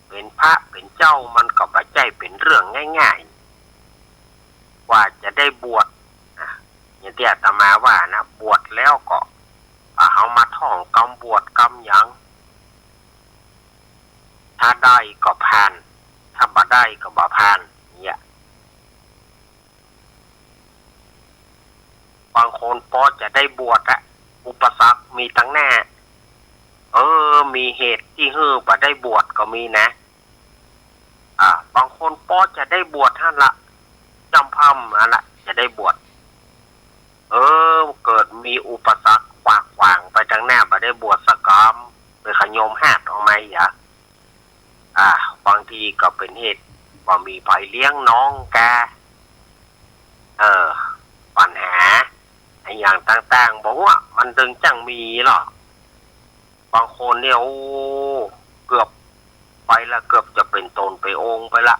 เป๋นพระเป๋นเจ้ามันก็บ่ใจ้เป๋นเรื่องง่ายๆ กว่าจะได้บวช อ่ะ อย่างตี้อาตมาว่านะ บวชแล้วก็ อ่ะ เฮามาท่องกำบวชกำหยัง ถ้าได้ก็ผ่าน ถ้าบ่ได้ก็บ่ผ่าน เนี่ย บางคนปอจะได้บวชอะ อุปสรรคมีตังหน้า เออ มีเหตุตี้หื้อบ่ได้บวชก็มีนะ อ่า บางคนปอจะได้บวชหั้นละ จำพรรษาละ จะได้บวช เออ เกิดมีอุปสรรคขวากขวางไปตังหน้า บ่ได้บวชสักกำ ไปขะโยมหาดออกมาอีกอะ อ่า บางทีก็เป๋นเหตุบ่มีใผเลี้ยงน้องกา เออ ปัญหาอะหยังต่างๆ บ่ฮู้ว่ามันตึงจั่งมีลอ บางคนเนี่ย โอ้ เกือบไปละ เกือบจะเป๋นต๋นเป๋นองค์ไปละ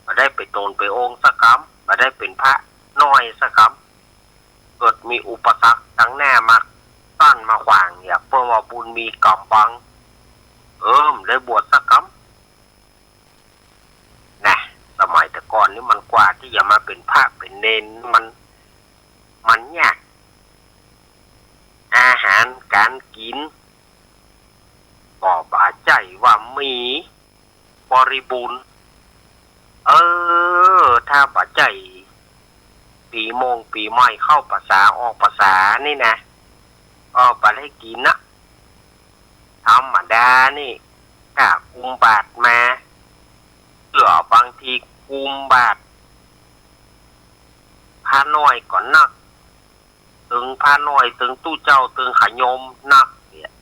บ่ได้เป๋นต๋นเป๋นองค์สักกำ บ่ได้เป๋นพระน้อยสักกำ เกิดมีอุปสรรคตังหน้ามากั้นมาขวางเนี่ย เปิ้นว่าบุญมีก๋ำบัง เออ บ่ได้บวชสักกำ นะ สมัยแต่ก่อนนี่มันกว่าตี้จะมาเป๋นพระเป๋นเณรมัน มันยาก อาหารก๋านกิ๋นก็บ่ใจ้ว่ามีบริบูรณ์ เออ ถ้าบ่ใจ้ปี๋มงปี๋ใหม่เข้าพรรษาออกพรรษานี่นะ ก็บ่ได้กิ๋นนะ ธรรมดานี่ ถ้ากุมบาตรมา เตื้อบางทีกุมบาตร พระน้อยก็นัก ตึงพระน้อย ตึงตุ๊เจ้า ตึงขะโยมนักเนี่ย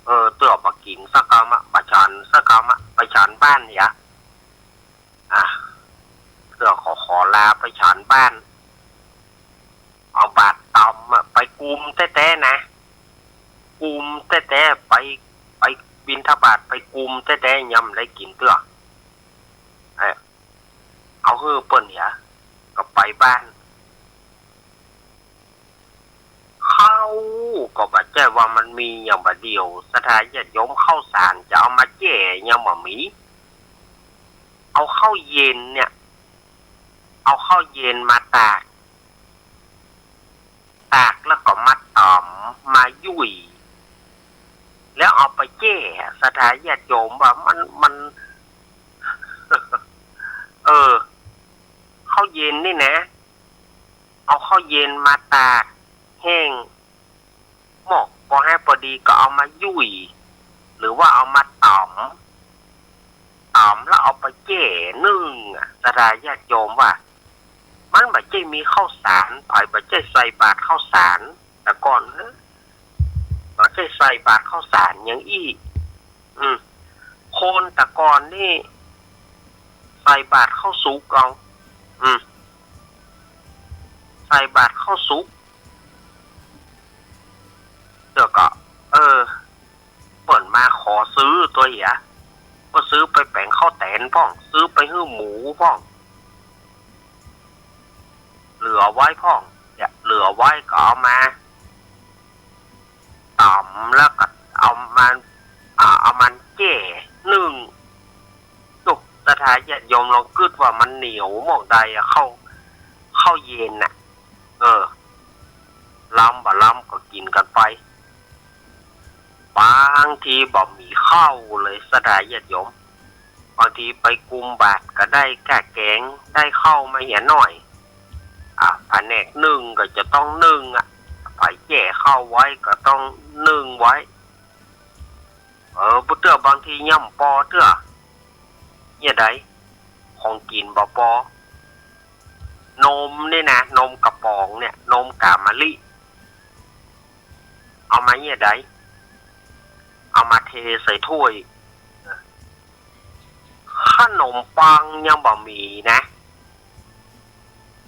เออ เตื้อบ่กิ๋นสักกำอะ บ่ฉันสักกำอะ ไปฉันบ้านเนี่ย อ่ะ เตื้อขอ ขอลาไปฉันบ้าน เอาบาตรต๋ำอะ ไปกุมแต๊ๆ นะ กุมแต๊ๆ ไป ไปบิณฑบาตไปกุมแต๊ๆ ยังบ่ได้กิ๋นเตื้อ เออ เอาหื้อเปิ้นเหีย ก็ไปบ้าน ข้าวก็บ่ใจ้ว่ามันมีอย่างบ่าเดี่ยว ศรัทธาญาติโยม ข้าวสารจะเอามาแจ้ยังบ่มี เอาข้าวเย็นเนี่ย เอาข้าวเย็นมาตาก ตากแล้วก็มาต๋ำ มายุ่ย แล้วเอาไปแจ้ ศรัทธาญาติโยมว่ามัน มัน เออ ข้าวเย็นนี่นะ เอาข้าวเย็นมาตากแห้ง หมกปอแห้งปอดีก็เอามายุ่ย หรือว่าเอามาต๋ำ ต๋ำแล้วเอาไปแจ้นึ่งอะ ศรัทธาญาติโยมว่า มันบ่ใจ้มีข้าวสาร ใผบ่ใจ้ใส่บาตรข้าวสาร แต่ก่อนเนอะ บ่ใจ้ใส่บาตรข้าวสารอย่างอี้ อืม คนแต่ก่อนนี่ ใส่บาตรข้าวสุกเอา อืม ใส่บาตรข้าวสุก แล้วก็ เออ เปิ้นมาขอซื้อตั๋วเหีย ก็ซื้อไปแป๋งข้าวแตนพ่อง ซื้อไปหื้อหมูพ่อง เหลือไว้พ่อง เนี่ย เหลือไว้ก็เอามาต๋ำ แล้วก็เอามัน อ่า เอามันแจ้นึ่ง จุก ศรัทธาญาติโยมลองกึ๊ดว่ามันเหนียวหม่องใดอะ ข้าว ข้าวเย็นน่ะ เออ ลำบ่ลำก็กิ๋นกั๋นไป บางทีบ่มีข้าวเลย ศรัทธาญาติโยม บางทีไปกุมบาตรก็ได้ก้าแกง งได้ข้าวมาเหียหน้อย อ่ะ ผนกนึ่งก็จะต้องนึ่งอะ ใผแจ้ข้าวไว้ก็ต้องนึ่งไว้ เออ บ่าเตื้อบางทีย่ำปอเตื้อ เยียะใด ของกิ๋นบ่ปอ นมนี่นะ นมกระป๋องเนี่ย นมก๋ามะลิ เอามาเยียะใด เอามาเทใส่ถ้วย ขนมปังยังบ่มีนะ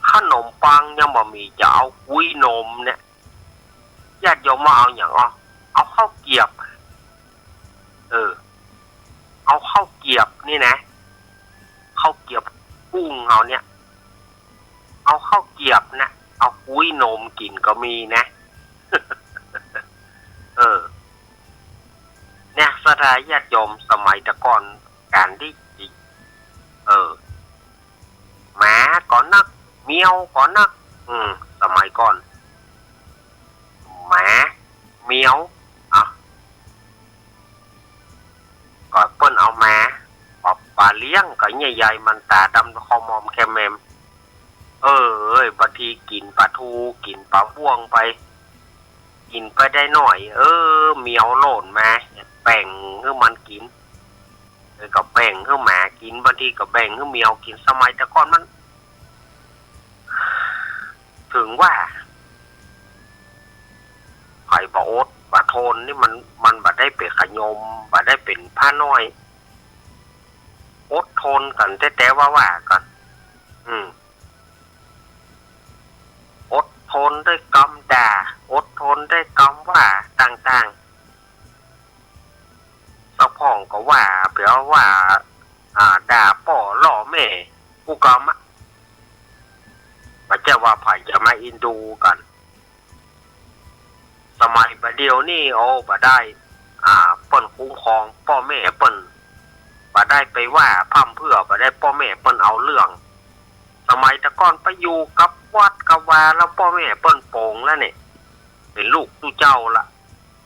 ขนมปังยังบ่มี จะเอากุ้ยนมเนี่ย ญาติโยมว่าเอาหยังอ่ะ เอาข้าวเกียบ เออ เอาข้าวเกียบนี่นะ ข้าวเกียบกุ้งเฮาเนี่ย เอาข้าวเกียบนะ เอากุ้ยนมกิ๋นก็มีนะ เออ เนี่ย ศรัทธาญาติโยม สมัยแต่ก่อน ก๋านดีจิ เออ หมาก็นัก แมวก็นัก อืม สมัยก่อน หมา แมว อ่ะ ก็เปิ้นเอาหมา ปา ปาเลี้ยงก็ใหญ่ๆ มันต๋าดำ คอมอมแคมแมม เออ เอ้ย บางทีกิ๋นป๋าทู กิ๋นป๋าบ่วงไป กิ๋นไปได้หน้อย เออ แมวโล่นมา แบ่งหื้อมันกิ๋น เออ ก็แบ่งหื้อหมากิ๋น บางทีก็แบ่งหื้อแมวกิ๋น สมัยแต่ก่อนมัน เถิงว่า ใผบ่อดบ่ทนนี่มัน มันบ่ได้เป๋นขะยม บ่ได้เป๋นพระน้อย อดทนกั๋นแต๊ๆ ว่าๆ กั๋น อืม อดทนด้วยกำด่า อดทนด้วยกำว่าต่างๆ สักพ่องก็ว่า เป๋นว่า อ่า ด่าป้อล้อแม่ กู้กำอะ บ่ใจ้ว่าใผจะมาอินดูกั๋น สมัยบ่าเดี่ยวนี่ โอ้ บ่ได้ อ่า เปิ้นคุ้มครอง ป้อแม่เปิ้น บ่ได้ไปว่าพร่ำเพื่อ บ่ได้ ป้อแม่เปิ้นเอาเรื่อง สมัยแต่ก่อนไปอยู่กับวัดกับวา แล้วป้อแม่เปิ้นป๋งแล้วเนี่ย เป๋นลูกตุ๊เจ้าละ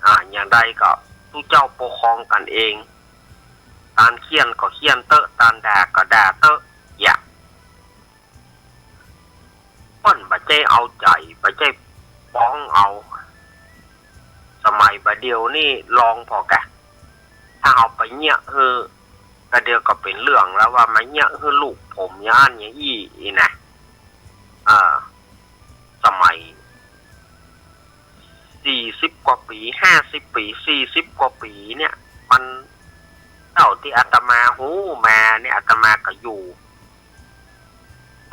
อ่า อย่างใดก็ตุ๊เจ้าปกครองกั๋นเอง ตานเฆี่ยนก็เฆี่ยนเต๊อะ ตานด่าก็ด่าเต๊อะ อย่า เปิ้นบ่ใจ้เอาใจ๋ บ่ใจ้ป๋องเอา สมัยบ่าเดี่ยวนี่ลองผ่อกะ ถ้าเฮาไปเยียะหื้อ ก็เดี๋ยวก็เป๋นเรื่องแล้วว่ามาเยียะหื้อลูกผมอย่างอั้นอย่างอี้ อี้นะ เออ สมัย สี่สิบกว่าปี๋ ห้าสิบปี๋ สี่สิบกว่าปี๋เนี่ย มัน เต้าตี้อาตมาฮู้มาเนี่ย อาตมาก็อยู่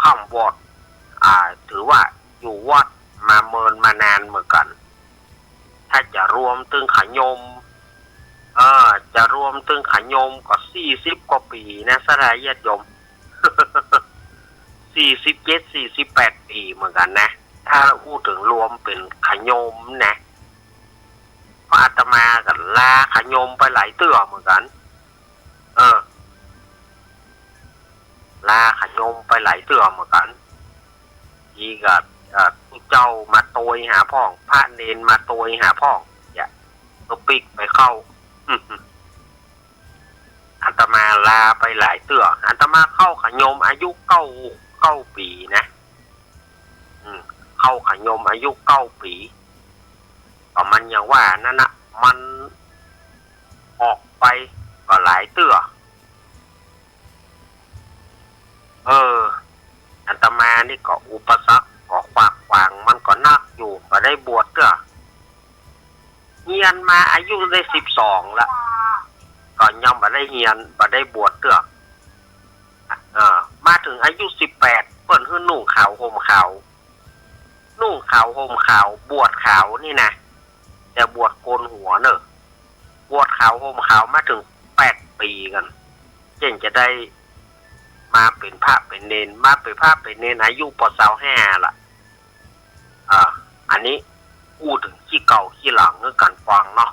ค่ำวอด อ่า ถือว่าอยู่วัดมาเมินมานานเหมือนกั๋น ถ้าจะรวมตึงขะยม เออ จะรวมตึงขะยมก็สี่สิบกว่าปี๋นะ ศรัทธาญาติโยม สี่สิบเจ็ด สี่สิบแปดปี๋เหมือนกั๋นนะ ถ้าอู้เถิงรวมเป๋นขะยมนะ เพราะอาตมาก็ลาขะยมไปหลายเตื้อเหมือนกั๋น เออ ลาขะยมไปหลายเตื้อเหมือนกั๋น ทีก็ เอ่อ ตุ๊เจ้ามาโตยหาพ่อง พระเณรมาโตยหาพ่อง เนี่ย ก็ปิ๊กไปเข้า อาตมาลาไปหลายเตื้อ อาตมาเข้าขะยมอายุเก้า เก้าปี๋นะ อืม เข้าขะยมอายุเก้าปี๋ ก็มันอย่างว่านั้นน่ะ มันออกไปก็หลายเตื้อ เออ อาตมานี่ก็อุปสรรคก็ขวากขวางมันก็นักอยู่ บ่ได้บวชเตื้อ เฮียนมาอายุได้สิบสองละ ก็ยังบ่ได้เฮียน บ่ได้บวชเตื้อ เออ มาเถิงอายุสิบแปด เปิ้นหื้อนุ่งขาวห่มขาว นุ่งขาวห่มขาว บวชขาวนี่นะ แต่บวชโกนหัวเน่อ บวชขาวห่มขาวมาเถิงแปดปี๋กั๋น เจ้งจะได้มาเป๋นพระเป๋นเณร มาเป๋นพระเป๋นเณรอายุปอซาวห้าละ อ่า อันนี้อู้เถิงขี้เก่าขี้หลังหื้อกั๋นฟังเนาะ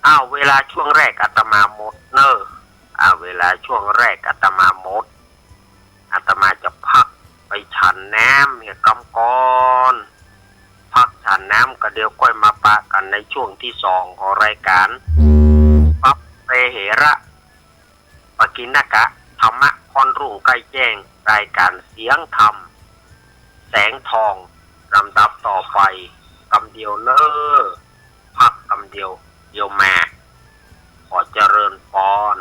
อ้าว เวลาช่วงแรกอาตมาหมดเน่อ อ่า เวลาช่วงแรกอาตมาหมด อาตมาจะพักไปฉันน้ำเหียกำก่อน พักฉันน้ำก็เดี๋ยวก้อยมาปะกั๋นในช่วงตี้สองของรายก๋าน ปัปเปเหระ ปกิณณกะ ธรรมะ ข อ่อนรุ่งใก้แจ้ง รายก๋านเสียงธรรม แสงทอง ลำดับต่อไป กำเดียวเน้อ พักกำเดียว เดี๋ยวมา ขอเจริญปอน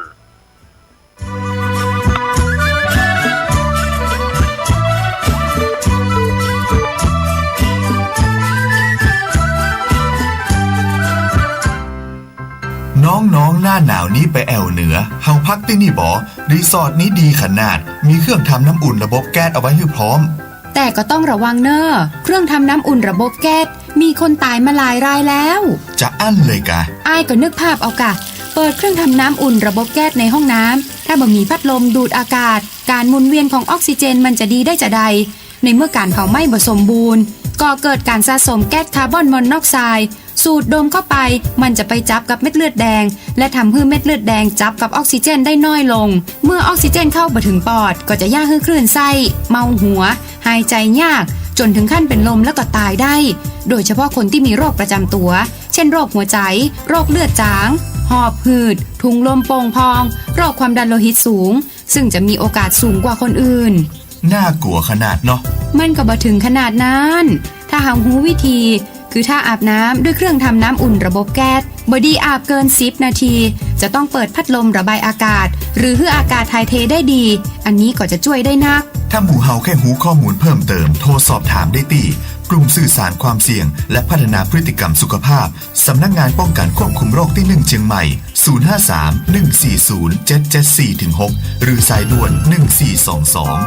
น้องๆ หน้าหนาวนี้ไปแอ่วเหนือ เฮาพักตี้นี่บ่ รีสอร์ทนี้ดีขนาด มีเครื่องทำน้ำอุ่นระบบแก๊สเอาไว้หื้อพร้อม แต่ก็ต้องระวังเน้อ เครื่องทำน้ำอุ่นระบบแก๊ส มีคนต๋ายมาหลายรายแล้ว จะอั้นเลยกา อ้ายก็นึกภาพเอากา เปิดเครื่องทำน้ำอุ่นระบบแก๊สในห้องน้ำ ถ้าบ่มีพัดลมดูดอากาศ ก๋านหมุนเวียนของออกซิเจนมันจะดีได้จาใด ในเมื่อก๋านเผาไหม้บ่สมบูรณ์ ก่อเกิดก๋านสะสมแก๊สคาร์บอนมอนอกไซด์ สูดดมเข้าไป มันจะไปจับกับเม็ดเลือดแดง และทำหื้อเม็ดเลือดแดงจับกับออกซิเจนได้น้อยลง เมื่อออกซิเจนเข้าบ่ถึงปอด ก็จะเยียะหื้อคลื่นไส้ เมาหัว หายใจ๋ยาก จ๋นถึงขั้นเป๋นลมแล้วก็ต๋ายได้ โดยเฉพาะคนตี้มีโรคประจ๋ำตั๋ว เช่น โรคหัวใจ๋ โรคเลือดจ๋าง หอบหืด ถุงลมโป่งพอง โรคความดันโลหิตสูง ซึ่งจะมีโอกาสสูงกว่าคนอื่น น่ากลัวขนาดเนาะ มันก็บ่ถึงขนาดนั้น ถ้าเฮาฮู้วิธี คือถ้าอาบน้ำด้วยเครื่องทำน้ำอุ่นระบบแก๊ส บ่ดีอาบเกินสิบนาที จะต้องเปิดพัดลมระบายอากาศ หรือหื้ออากาศถ่ายเทได้ดี อันนี้ก็จะจ้วยได้นัก ถ้าหมู่เฮาแค่ฮู้ข้อมูลเพิ่มเติม โทรสอบถามได้ตี้ กลุ่มสื่อสารความเสี่ยง และพัฒนาพฤติกรรมสุขภาพ สำนักงานป้องกันควบคุมโรคตี้หนึ่งเจียงใหม่ ศูนย์ห้าสาม หนึ่งสี่ศูนย์ เจ็ดเจ็ดสี่ ถึง หก หรือสายด่วน หนึ่งสี่สองสอง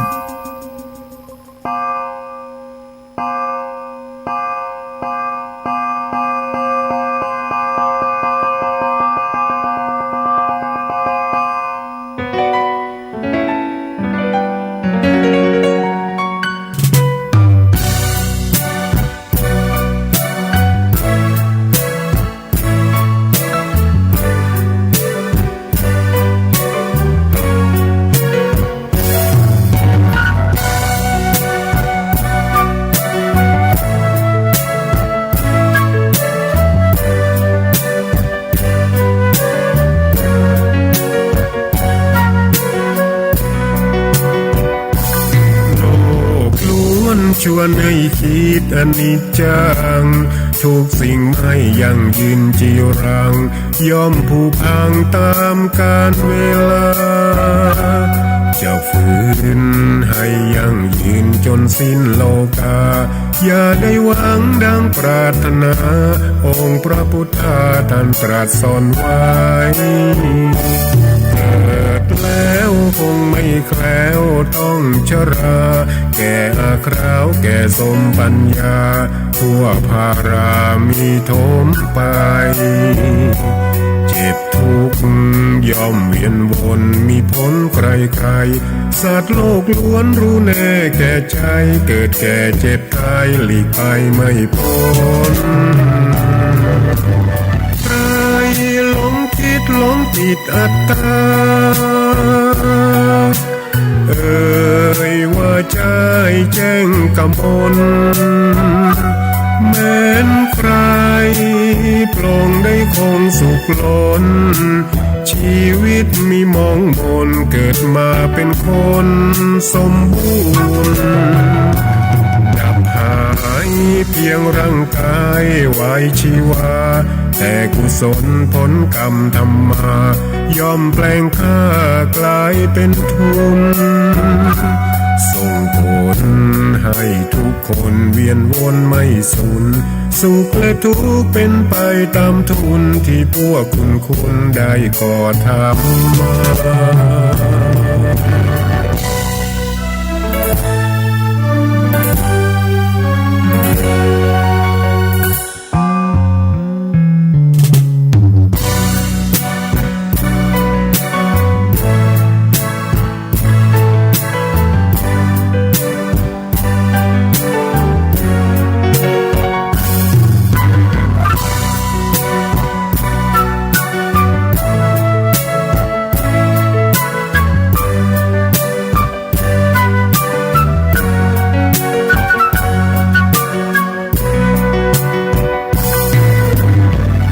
โลกล้วนชวนหื้อคิดอนิจจัง ทุกสิ่งไม่ยั่งยืนจีรัง ย่อมผุพังต๋ามกาลเวลา จะฝืนหื้อยั่งยืนจ๋นสิ้นโลกา อย่าได้หวังดังปรารถนา องค์พระพุทธาต้านตรัสสอนไว้ เกิดแล้วคงไม่แคล้วต้องชรา แก่อาคราวแก่โสมปัญญา ทั่วภารามีโถมไป เจ็บทุกข์ย่อมเวียนวนมีผลใคร่ๆ สัตว์โลกล้วนรู้แน่แก่ใจ๋ เกิดแก่เจ็บต๋ายหลีกไปไม่ป๊น ใครหลงคิดหลงติดอัตตา เอ่ยว่าใจ๋แจ้งกมล แม้นใคร่ปลงได้คงสุขล้น ชีวิตมีหมองหม่น เกิดมาเป๋นคนสมบูรณ์ ดับหายเพียงร่างกายวายชีวา แต่กุศลผลกรรมทำมา ย่อมแปลงค่ากลายเป๋นทุน ส่งผลให้ทุกคนเวียนวนไม่สุน สุขและทุกข์เป๋นไปต๋ามทุน ตี้พวกคุณคุณได้ก่อทำมา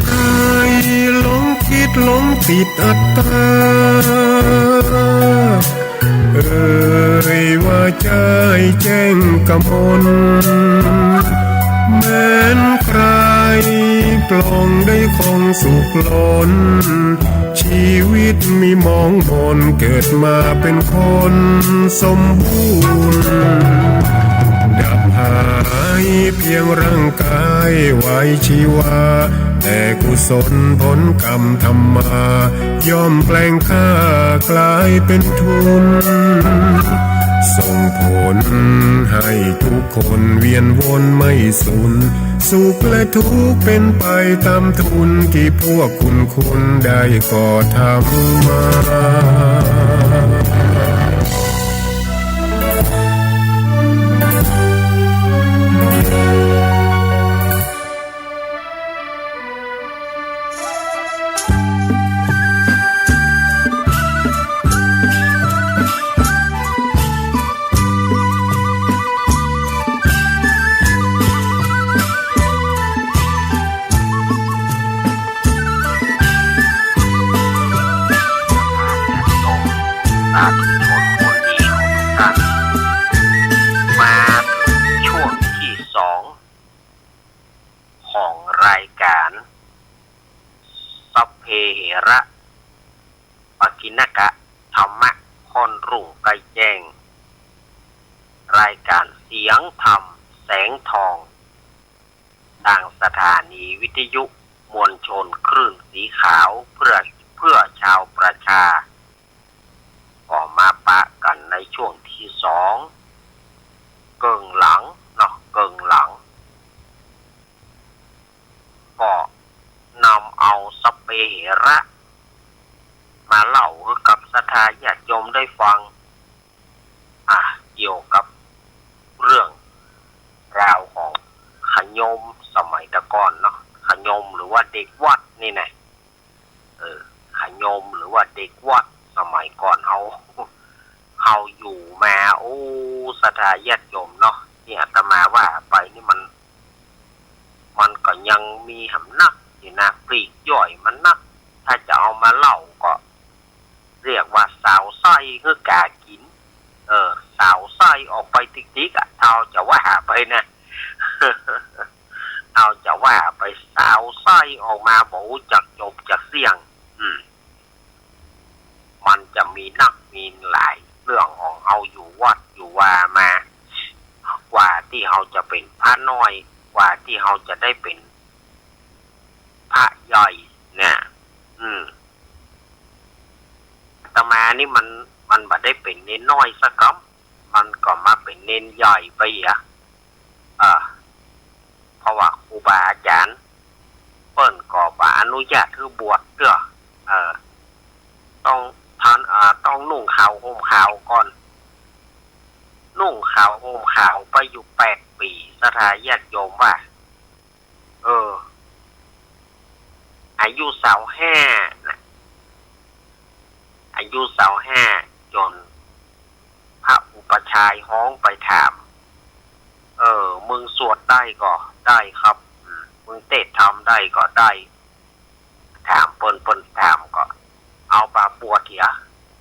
ใครหลงคิดหลงติดอัตตา เอ่ จ้ายแจ้งกมล แม้นใคร่ปรองได้ครองสุขล้น ชีวิตมีหมองหมน เกิดมาเป็นคนสมบูรณ์ ดับหายเพียงร่างกายไว้ชีวา แต่กุศลผลกรรมทำมา ย่อมแปลงค่ากลายเป็นทุน ส่งผลให้ทุกคนเวียนวนไม่สูญ สุขและทุกข์เป็นไปตามทุน ที่พวกคุณคุณได้ก่อทำมา สาธุชนคนดีของทุกท่าน มาช่วงที่สองของรายการ สัพเพเหระ ปกิณกะ ธรรมะค่อนรุ่งใกล้แจ้ง รายการเสียงธรรมแสงทอง ทางสถานีวิทยุมวลชนคลื่นสีขาว เพื่อ เพื่อชาวประชา ก็มาปะกั๋นในช่วงที่สอง เกิ่งหลังเนาะ เกิ่งหลัง ก็นำเอาสัพเพเหระ มาเล่าหื้อกับศรัทธาญาติโยมได้ฟัง อ่ะ เกี่ยวกับเรื่องราวของขะโยมสมัยแต่ก่อนเนาะ ขะโยมหรือว่าเด็กวัดนี่นะ เออ ขะโยมหรือว่าเด็กวัดสมัยก่อนเฮา เฮาอยู่มา โอ้ ศรัทธาญาติโยมเนาะ นี่อาตมาว่าไปนี่มัน มันก็ยังมีหำนักอยู่นะ ปลีกย่อยมันนัก ถ้าจะเอามาเล่าก็ เรียกว่าสาวไส้หื้อกากิ๋น เออ สาวไส้ออกไปติ๊กๆ อะ เฮาจะว่าไปนะ เฮาจะว่าไปสาวไส้ออกมาบ่ฮู้จักจบจักเสี้ยง อืม มันจะมีนักมีหลายเรื่องของเฮาอยู่วัดอยู่วามา กว่าตี้เฮาจะเป๋นพระน้อย กว่าตี้เฮาจะได้เป๋นพระใหญ่เนี่ย อืม อาตมานี่มัน มันบ่ได้เป๋นเณรน้อยสักกำ มันก็มาเป๋นเณรใหญ่ไปเหีย เออ เพราะว่าครูบาอาจ๋ารย์เปิ้นก็บ่อนุญาตหื้อบวชเตื้อ เออ ต้อง ต้อง อ่า ต้องนุ่งขาวห่มขาวก่อน นุ่งขาวห่มขาวไปอยู่แปดปี๋ ศรัทธาญาติโยมว่า เออ อายุซาวห้านะ อายุซาวห้า จ๋นพระอุปัชฌาย์ฮ้องไปถาม เออ มึงสวดได้ก่อ ได้ครับ อืม มึงเตสน์ธรรมได้ก่อ ได้ ถามเปิ้น เปิ้นถามก่อ เอาบ่าบวชเหีย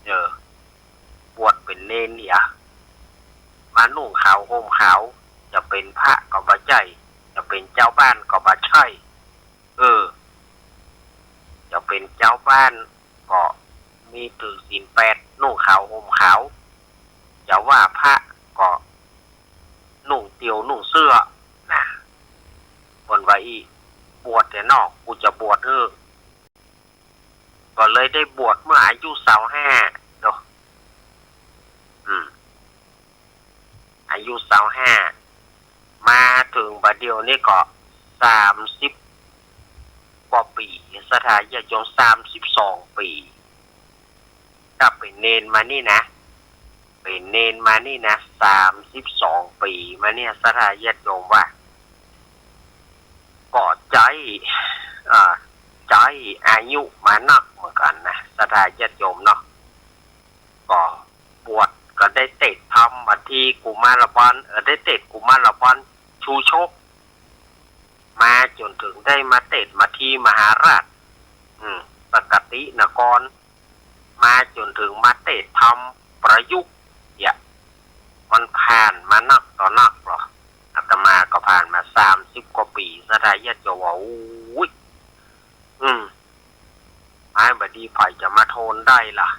เออ บวชเป๋นเณรเหีย มานุ่งขาวห่มขาว จะเป๋นพระก็บ่ใจ้ จะเป๋นจาวบ้านก็บ่ใจ้ เออ จะเป๋นจาวบ้านก็มีถือศีลแปด นุ่งขาวห่มขาว จะว่าพระก็นุ่งเตียวนุ่งเสื้อนะ เปิ้นว่าอี้ บวชเถอะเนาะ กูจะบวชหื้อ ก็เลยได้บวชเมื่ออายุซาวห้าเนาะ อืม อายุซาวห้า มาเถิงบ่าเดี่ยวนี้ก็สามสิบกว่าปี๋ ศรัทธาญาติโยม สามสิบสองปี๋ ถ้าเป๋นเณรมานี่นะ เป๋นเณรมานี่นะ สามสิบสองปี๋มาเนี่ย ศรัทธาญาติโยมว่า ก็ใจ๊ อ่า ใจ๊อายุมานักเหมือนกั๋นนะ ศรัทธาญาติโยมเนาะ ก็บวชก็ได้เตสน์ธรรมมาตี้กุมารบัล เออ ได้เตสน์กุมารบัลชูชก มาจ๋นเถิงได้มาเตสน์มาตี้มหาราช อืม สกตินคร มาจ๋นเถิงมาเตสน์ธรรมประยุกต์เนี่ย มัน ญาติโยมว่า โอ้ย อืม ไอ้บ่ดี ใผจะมาทนได้ล่ะ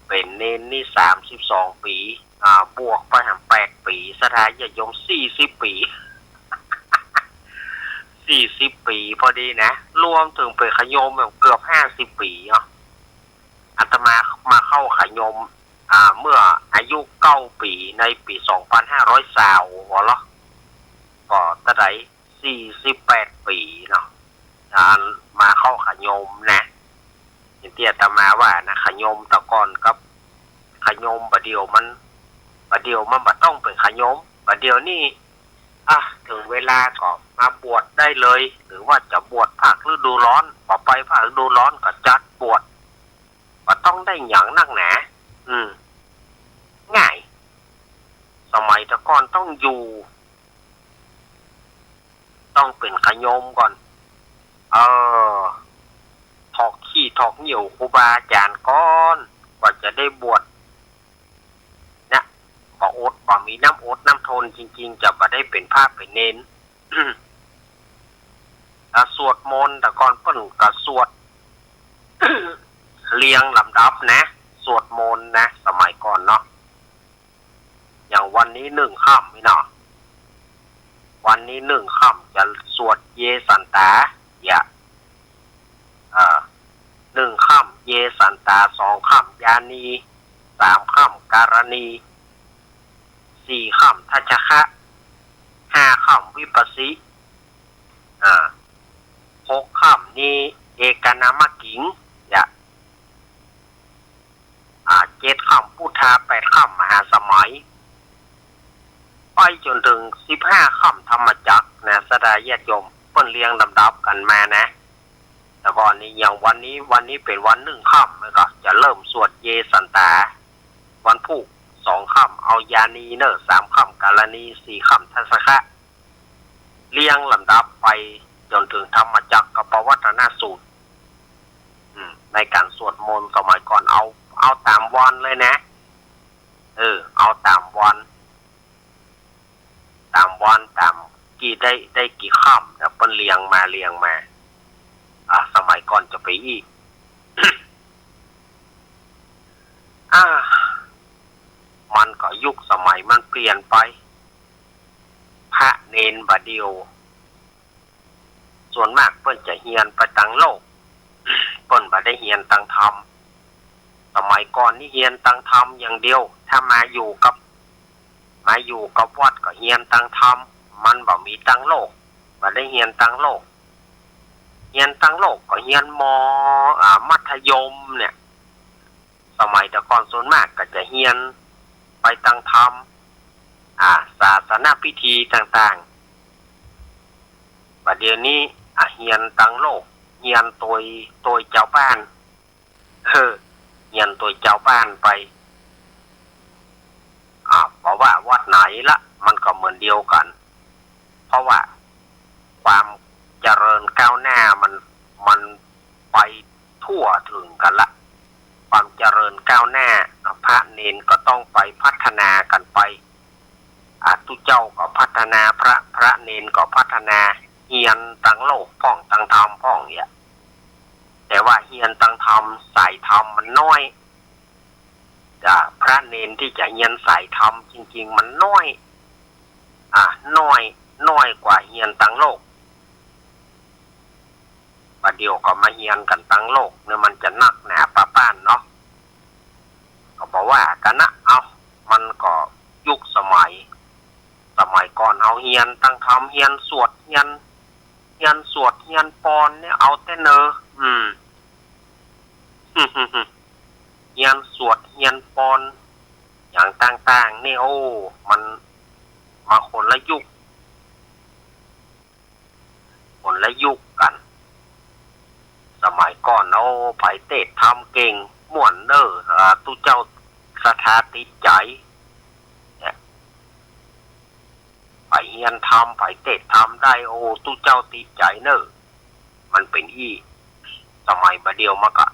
เป๋นเณรนี่สามสิบสองปี๋ อ่า บวกไปหาแปดปี๋ ศรัทธาญาติโยม สี่สิบปี๋ สี่สิบปี๋พอดีนะ รวมเถิงเป๋นขะโยมแบบเกือบห้าสิบปี๋อ่ะ อาตมามาเข้าขะโยม อ่า เมื่ออายุเก้าปี๋ ในปี๋สองปันห้าร้อยซาว หัวเราะ ก็เต้าใด สี่สิบแปดปี๋เนาะ อ่า มาเข้าขะโยมนะ อย่างตี้อาตมาว่านะ ขะโยมแต่ก่อนกับขะโยมบ่าเดี่ยวมัน บ่าเดี่ยวมันบ่ต้องเป๋นขะโยม บ่าเดี่ยวนี่ อ่ะ เถิงเวลาก็มาบวชได้เลย หรือว่าจะบวชภาคฤดูร้อน บ่ไปภาคฤดูร้อนก็จัดบวช บ่ต้องได้หยังนักหนา อืม ง่าย สมัยแต่ก่อนต้องอยู่ ต้องเป๋นขะโยมก่อน เออ ถอกขี้ถอกเยี่ยวครูบาอาจ๋ารย์ก่อน กว่าจะได้บวช เนี่ย บ่อด บ่มีน้ำอดน้ำทนจริงๆ จะบ่ได้เป๋นพระเป๋นเณร อ่ะ สวดมนต์ แต่ก่อนเปิ้นก็สวด เรียงลำดับนะ สวดมนต์นะ สมัยก่อนเนาะ อย่างวันนี้หนึ่งค่ำนี่เนาะ วันนี้หนึ่งค่ำจะสวดเยสันตา เยียะ อ่า หนึ่งค่ำเยสันตา สองค่ำยานี สามค่ำการณี สี่ค่ำทัชชะ ห้าค่ำวิปัสสิ อ่า หกค่ำนี้เอกนามกิง เยียะ อ่า เจ็ดค่ำพุทธา แปดค่ำมหาสมัย ไปจ๋นเถิงสิบห้าค่ำธรรมจักรนะ ศรัทธาญาติโยม เปิ้นเรียงลำดับกั๋นมานะ แต่ก่อนนี้ อย่างวันนี้ วันนี้เป๋นวันหนึ่งค่ำ แล้วก็จะเริ่มสวดเยสันตา วันพูก สองค่ำเอายานีเน่อ สามค่ำการณี สี่ค่ำทัชชะ เรียงลำดับไปจ๋นเถิงธรรมจักรกัปปวัตตนสูตร อืม ในก๋านสวดมนต์สมัยก่อน เอา เอาต๋ามวันเลยนะ เออ เอาต๋ามวัน ต๋ามวัน ต๋ามกี่ได้ ได้กี่ค่ำนะ เปิ้นเรียงมา เรียงมา อ่า สมัยก่อนจะไปอี้ อ่า มันก็ยุคสมัยมันเปลี่ยนไป พระเณรบ่าเดี่ยว ส่วนมากเปิ้นจะเฮียนไปตางโลก เปิ้นบ่ได้เฮียนตางธรรม สมัยก่อนนี่เฮียนตางธรรมอย่างเดียว ถ้ามาอยู่กับ มาอยู่กับวัดก็เฮียนตางธรรม มันบ่มีตางโลก บ่ได้เฮียนตางโลก เฮียนตางโลกก็เฮียน ม. อ่า มัธยมเนี่ย สมัยแต่ก่อนส่วนมากก็จะเฮียนไปตางธรรม อ่า ศาสนพิธีต่างๆ บ่าเดี่ยวนี้ อ่า เฮียนตางโลก เฮียนโตย โตยจาวบ้าน เออ เฮียนโตยจาวบ้านไป อ่า บ่ว่าวัดไหนละ มันก็เหมือนเดียวกั๋น เพราะว่าความเจริญก้าวหน้ามัน มันไปทั่วเถิงกั๋นละ ความเจริญก้าวหน้า พระเณรก็ต้องไปพัฒนากั๋นไป อ่า ตุ๊เจ้าก็พัฒนาพระ พระเณรก็พัฒนา เฮียนตางโลกพ่องตางธรรมพ่องเนี่ย แต่ว่าเฮียนตางธรรม สายธรรมมันน้อย อ่า พระเณรตี้จะเฮียนสายธรรมจริงๆ มันน้อย อ่า น้อย น้อยกว่าเฮียนตางโลก บ่าเดี่ยวก็มาเฮียนกั๋นตางโลกเนี่ย มันจะนักหนาปาป้านเนาะ ก็บ่ว่ากั๋นนะ เอ้า มันก็ยุคสมัย สมัยก่อนเฮาเฮียนตางธรรม เฮียนสวด เฮียน เฮียนสวด เฮียนปอนเนี่ย เอาแต่เนอ อืม เฮียนสวด เฮียนปอน อย่างต่างๆ นี่ โอ้ มันมาคนละยุค คนละยุคกั๋น สมัยก่อน โอ้ ใผเตสน์ธรรมเก่ง ม่วนเน่อ อ่า ตุ๊เจ้าศรัทธาติดใจ๋ เนี่ย ใผเฮียนธรรม ใผเตสน์ธรรมได้ โอ้ ตุ๊เจ้าติดใจ๋เน่อ มันเป๋นอี้ สมัยบ่าเดี่ยวมาก็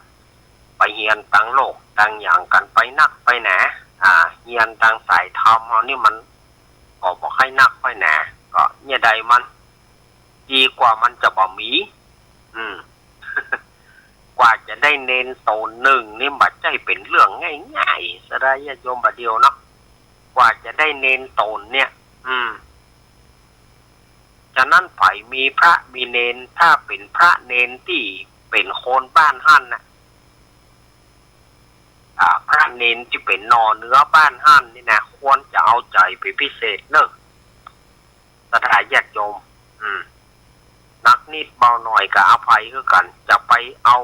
ไปเฮียนตางโลกตางหยังกั๋นไปนักไปหนา อ่า เฮียนตางสายธรรมเฮานี่มันก็บ่ใค่นักไปหนา ก็เนี่ยใดมัน ดีกว่ามันจะบ่มี อืม กว่าจะได้เณรต๋นนึ่งนี่บ่ใจ้เป๋นเรื่องง่ายๆ ศรัทธาญาติโยมบ่าเดี่ยวเนาะ กว่าจะได้เณรต๋นเนี่ย อืม ฉะนั้นใผมีพระมีเณร ถ้าเป๋นพระเณรตี้เป๋นคนบ้านหั้นน่ะ อ่า พระเณรตี้เป๋นหน่อเนื้อบ้านหั้นนี่นะ ควรจะเอาใจ๋เป๋นพิเศษเน่อ ศรัทธาญาติโยม อืม นักนิดเบาหน่อยก็อภัยคือกั๋น จะไปเอา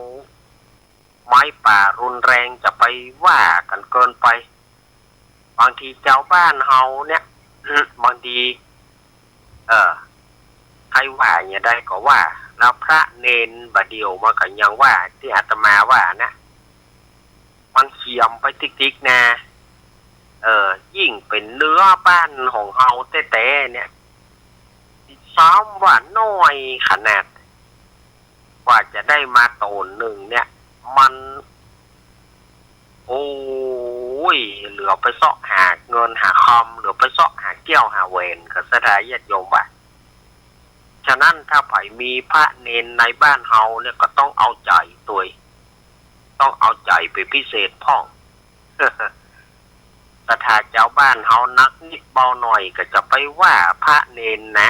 ไม้ป่ารุนแรง จะไปว่ากั๋นเกินไป บางทีจาวบ้านเฮาเนี่ย บางที เออ ใผว่าอย่างใดก็ว่า แล้วพระเณรบ่าเดี่ยวมันก็ยังว่า ตี้อาตมาว่านะ มันเขียมไปติ๊กๆ นะ เออ ยิ่งเป๋นเนื้อบ้านของเฮาแต๊ๆ เนี่ย ซ้ำว่าน้อยขนาด กว่าจะได้มาต๋นนึ่งเนี่ย มัน โอ้ย เหลือไปเซาะหาเงินหาคำ เหลือไปเซาะหาแก้วหาแหวน ก็ศรัทธาญาติโยมว่า ฉะนั้นถ้าใผมีพระเณรในบ้านเฮาเนี่ย ก็ต้องเอาใจ๋ตวย ต้องเอาใจ๋เป๋นพิเศษพ่อง ศรัทธาจาวบ้านเฮานักนิดเบาหน่อยก็จะไปว่าพระเณรนะ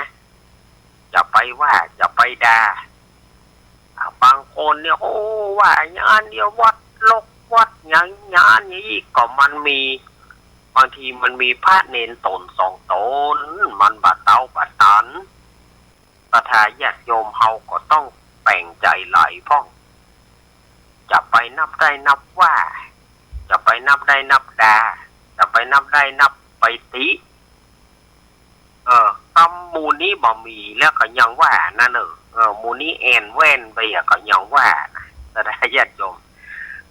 จะไปว่า จะไปด่า อ่า บางคนเนี่ย โอ้ ว่าอย่างนั้นเดี๋ยววัดรกวัดหยังอย่างนั้นอย่างนี้ ก็มันมี บางทีมันมีพระเณรต๋นสองต๋น มันบ่เต๊าบ่ตัน ศรัทธาญาติโยมเฮาก็ต้องแต่งใจ๋หลายพ่อง จะไปนับได้นับว่า จะไปนับได้นับด่า จะไปนับได้นับไปติ เออ กำหมู่นี้บ่มีแล้วก็ยังว่านะเน่อ เออ หมู่นี้แอ่นแว่นไปอะก็ยังว่านะ ศรัทธาญาติโยม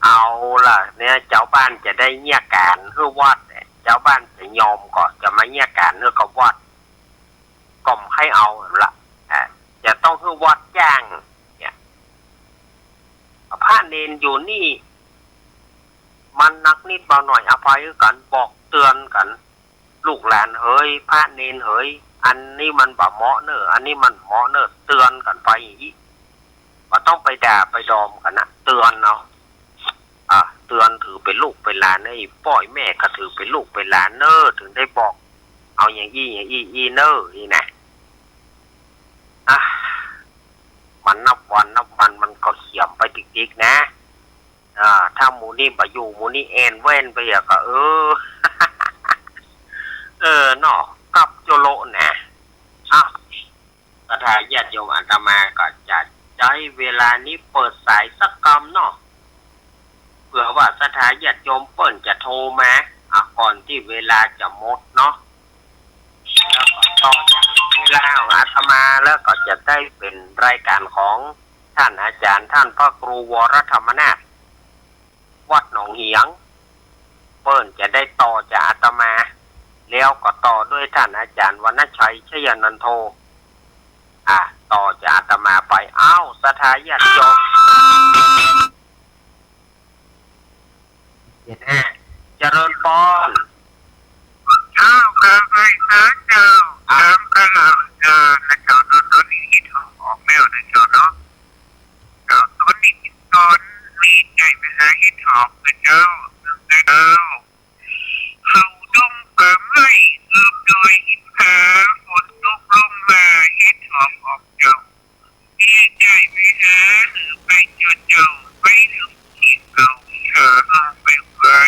เอาล่ะ เนี่ย จาวบ้านจะได้เยียะก๋านหื้อวัดเนี่ย จาวบ้านจะยอมก่อ จะมาเยียะก๋านหื้อกับวัด ก็บ่ใค่เอาละ อ่า จะต้องหื้อวัดจ้าง เนี่ย พระเณรอยู่นี่ มันนักนิดเบาหน่อย อภัยกั๋น บอกเตือนกั๋น ลูกหลานเหย พระเณรเหย อันนี้มันบ่เหมาะเน่อ อันนี้มันเหมาะเน่อ เตือนกั๋นไปอย่างนี้ บ่ต้องไปด่าไปดอมกั๋นนะ เตือนเอา อ่ะ เตือนถือเป๋นลูกเป๋นหลาน ไอ้ป้อไอ้แม่ก็ถือเป๋นลูกเป๋นหลานเน่อ ถึงได้บอก เอาอย่างอี้อย่างอี้อี้เน่อ นี่นะ อ่ะ มันนับวันนับวันมันก็เขียมไปติ๊กๆ นะ อ่า ถ้าหมู่นี้บ่อยู่ หมู่นี้แอ่นแว่นไปอะก็ เออ เออ เนาะ กับโจโละนะ อ่ะ ศรัทธาญาติโยม อาตมาก็จะใจ๊เวลานี้เปิดสายสักกำเนาะ เผื่อว่าศรัทธาญาติโยมเปิ้นจะโทรมา อ่ะ ก่อนตี้เวลาจะหมดเนาะ แล้วก็ต่อจากเวลาของอาตมาแล้วก็จะได้เป๋นรายก๋านของต้านอาจ๋ารย์ ต้านพระครูวรธรรมนาถ วัดหนองเหียง เปิ้นจะได้ต่อจากอาตมา แล้วก็ต่อด้วยต้านอาจ๋ารย์วรรณชัย ชยานันโท อ่ะ ต่อจากอาตมาไป อ้าว ศรัทธาญาติโยม เจริญพร เจ้า ข้าไปหาเจ้า อ่ะ ต๋ามข้าเจ้านะเจ้า ต๋อนนี้ฮิตออกแล้วนะเจ้าเนาะ เจ้า ต๋อนนี้ต๋อนนี้ใจ้ไหมฮะ ฮิตออกนะเจ้า เจ้า เขาดงป่าไม้ อืบดอยอินผา ฝนตกลงมา ฮิตออกออกเจ้า มีใจ้ไหมฮะ หื้อไปเจ้าเจ้า ไปลุกที่เก่า เชิญไปไหว้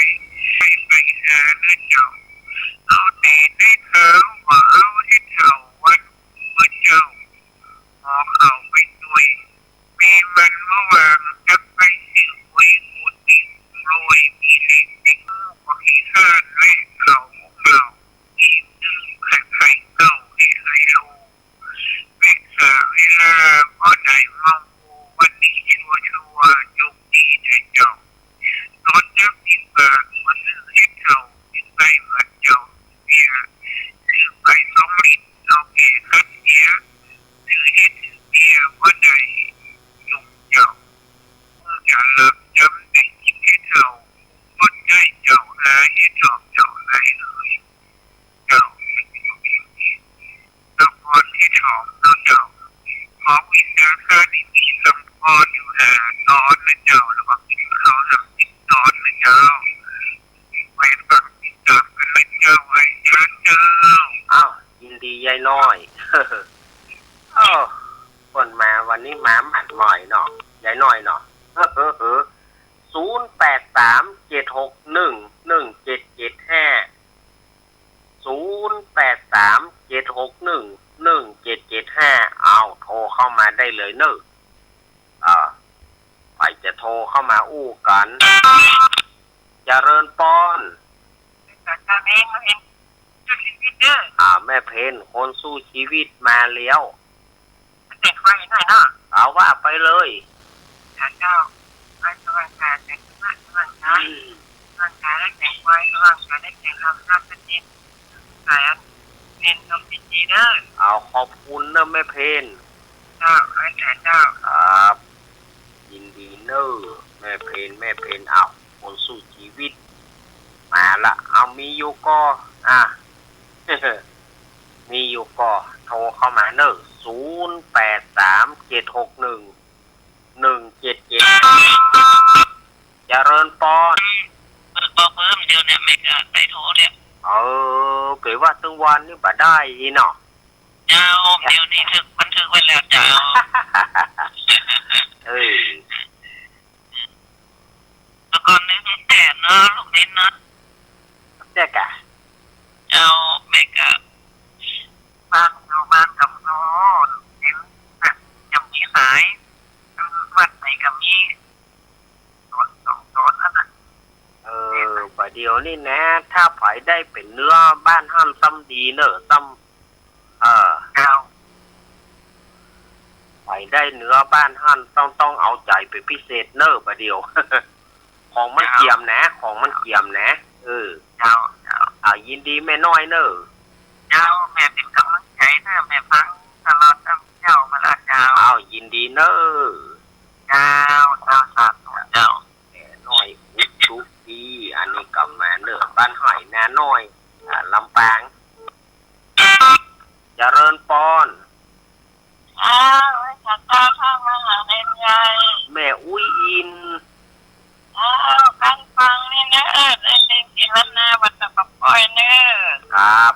ยายน้อย เออ เปิ้นมาวันนี้มาหมัดใหม่เนาะ ยายน้อยเนาะ ศูนย์แปดสาม เจ็ดหกหนึ่ง หนึ่งเจ็ดเจ็ดห้า ศูนย์แปดสาม เจ็ดหกหนึ่ง หนึ่งเจ็ดเจ็ดห้า เอา โทรเข้ามาได้เลยเนอะ อ่า ใผจะโทรเข้ามาอู้กั๋น เจริญปอน อ่า แม่เพ็ญ คนสู้ชีวิตมาแล้ว แต่งไฟหน่อยเนาะ เอาว่าไปเลย ค่ะเจ้า ไฟสว่างกาย แสงสว่าง สว่างกาย อืม สว่างกายได้แสงไฟ สว่างกายได้แสงธรรม ธาตุชัดเจน สายเน้นนมดีๆ เด้อ เอาขอบคุณนะแม่เพ็ญ เจ้า ไว้แสนเจ้า ครับ ยินดีเนอะ แม่เพ็ญ แม่เพ็ญ เอา คนสู้ชีวิต มาละ เอา มีอยู่ก่อ อ่ะ มีอยู่ก่อ โทรเข้ามาเนอะ ศูนย์แปดสาม เจ็ดหกหนึ่ง หนึ่งเจ็ดเจ็ด เจริญปอน เปิดบอกเบอร์เดี๋ยวเนี่ย แม่ก็ได้โทรเนี่ย เออ เป๋นว่าตึงวันนี่บ่ได้อีเนาะ เจ้า เดี๋ยวนี้ถืกบันทึกไว้แล้วเจ้า เออ แต่ก่อนนี้มีแต่เนาะ ลูกนิดเนาะ แจ๊กอะ เจ้า แม่ก็ บ้านอยู่บ้านกับโน่น เห็นน่ะ ยังมีขาย วัดไหนก็มี สอง สองโซนนั่นน่ะ เออ บ่าเดี่ยวนี้นะ ถ้าใผได้เป๋นเนื้อบ้านหั้นซ้ำดีเนอะ ซ้ำ เออ เจ้า ใผได้เนื้อบ้านหั้นต้อง ต้องเอาใจ๋เป๋นพิเศษเนอะ บ่าเดี่ยว ของมันเจียมนะ ของมันเจียมนะ เออ เจ้า เจ้า อ่า ยินดีแม่น้อยเนอะ เจ้า แม่เป๋นก๋ำลังใจ๋เนอะ แม่ฟังตลอดตั้งเจ้ามาแล้วเจ้า อ้าว ยินดีเนอะ เจ้า เจ้า สาธุเจ้า แม่น้อยอุทุกที อันนี้ก็มาเนอะ บ้านห้อยนาน้อย อ่า ลำปาง เจริญปอน อ้าว ไหว้สาเจ้า ข้ามาหาเนนใหญ่ แม่อุ๊ยอิน อ้าว ข้างฟังนี่นะ เออ ได้ยินเสียงล้านนา วัดตะปะปอยเนอะ ครับ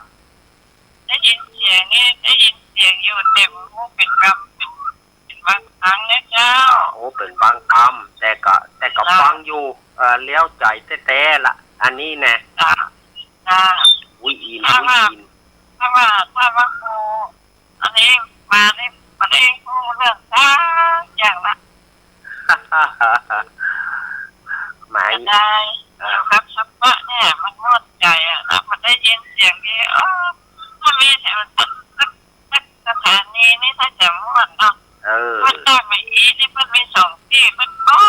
ได้ยินเสียงนี่ ได้ยินเสียงอยู่ แต่บ่ฮู้เป๋นกำ เป๋น เป๋นบางครั้งนะเจ้า โอ้ เป๋นบางกำ แต่ก็ แต่ก็ฟังอยู่ เออ เลี้ยวใจ๋แต๊ๆ ละ อันนี้นะ จ้ะ จ้ะ อุ๊ยอิน ถ้าว่า อุ๊ยอิน ถ้าว่า ถ้าว่าครู อันนี้มานี่ บ่ได้ฮู้เรื่องสักอย่างละ หมาย จะได้ เออ อยู่กับธรรมะเนี่ย มันม่วนใจ๋อะนะ มันได้ยินเสียงนี่ เออ มันมีแถว สถานีนี่ถ้าจะม่วนเนาะ เออ ม่วนได้มาอีนี่ มันมีสองตี้ มันโอ้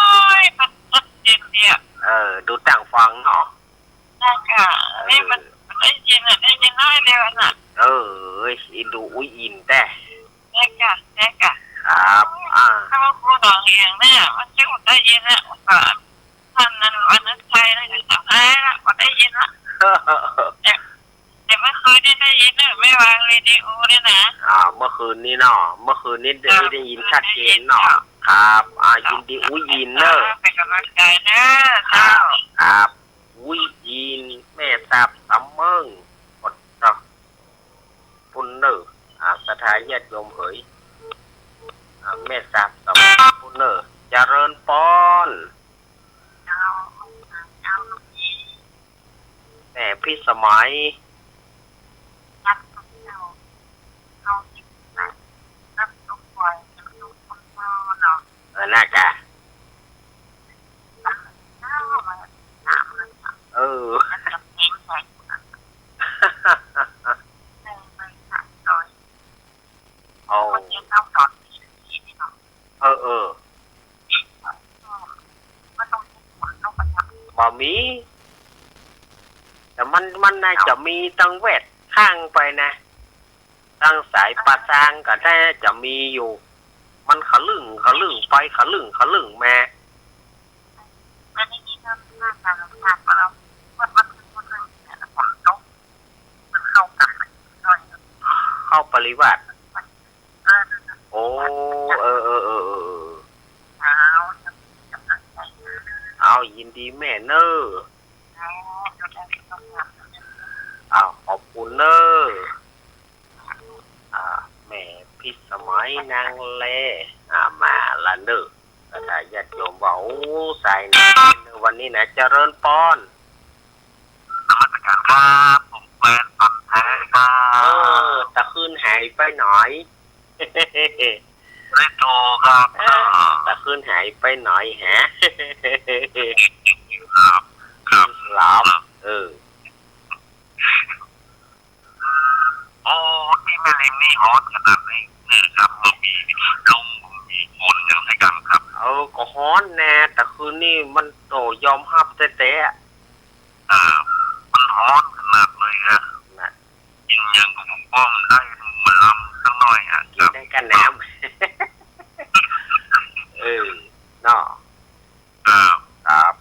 ย มันชัดเจนดีอะ เออ ดูตั้งฟังเนาะ นั่นค่ะ เออ นี่มัน มันได้ยินอะ ได้ยินน้อยเดียวน่ะ เออ อินดูอุ๊ยอินแต๊ แต๊กะ แต๊กะ ครับ อ่า ถ้าว่าครูหนองเหียงเนี่ย มันจะได้ยินอะ มันก็ ท่านนั้น วันนั้นชัยนั่นก็จำได้ละ บ่ได้ยินละ แต่ แต่เมื่อคืนนี่ได้ยินเนอะ แม่วางเรดิโอเนี่ยนะ อ่า เมื่อคืนนี้เนาะ เมื่อคืนนี้ได้ ครับ ได้ยินชัดเจนเนาะ ได้ยิน ครับ อ่า ครับ ยินดีอุ๊ยอินเนอะ เป็นกำลังใจ๋เนอะ ครับ เจ้า ครับ อุ๊ยอิน แม่สาบสำเมิง โอ้เจ้า ปุ้นเนอะ อ่า ศรัทธาญาติโยมเหย อ่า แม่สาบสำเมิง ปุ้นเนอะ เจริญปอน เจ้า เจ้า แม่พิสมัย เออ น่าจะ เออ เอา เออ เออ บ่มี แต่มัน มันน่าจะมีตังแวดข้างไปนะ ตังสายป่าซางก็น่าจะมีอยู่ มันขะลึ่งขะลึ่งไป ขะลึ่งขะลึ่งมา เข้าปริวาส โอ้ เออ เออ เออ เออ เออ เอา ยินดีแม่เนอะ เอา ขอบคุณเนอะ พิสมัยนางแล อ่า มาละเน่อ ก็ถ้าญาติโยมว่า โอ้ สายหนาเน่อวันนี้นะ เจริญปอน นมัสการครับ ผมแฟนพันธุ์แท้ครับ เออ ตะคืนหายไปไหน ไม่โทรครับ เออ ตะคืนหายไปไหนฮะ ครับ ครับ หลับ เออ โอ้ ตี้แม่ริมนี่ฮ้อนขนาดนี้เนี่ยครับ บ่มีลม บ่มีฝนอย่างใดกั๋นครับ เออ ก็ฮ้อนแน่ ตะคืนนี่มัน โอ้ ยอมฮับแต๊ๆ อ่า มันฮ้อนขนาดเลยฮะ น่ะ กิ๋นหยังก็บ่ได้ บ่ลำสักหน่อยฮะ กิ๋นได้ก้าน้ำ เออ เนาะ ครับ ครับ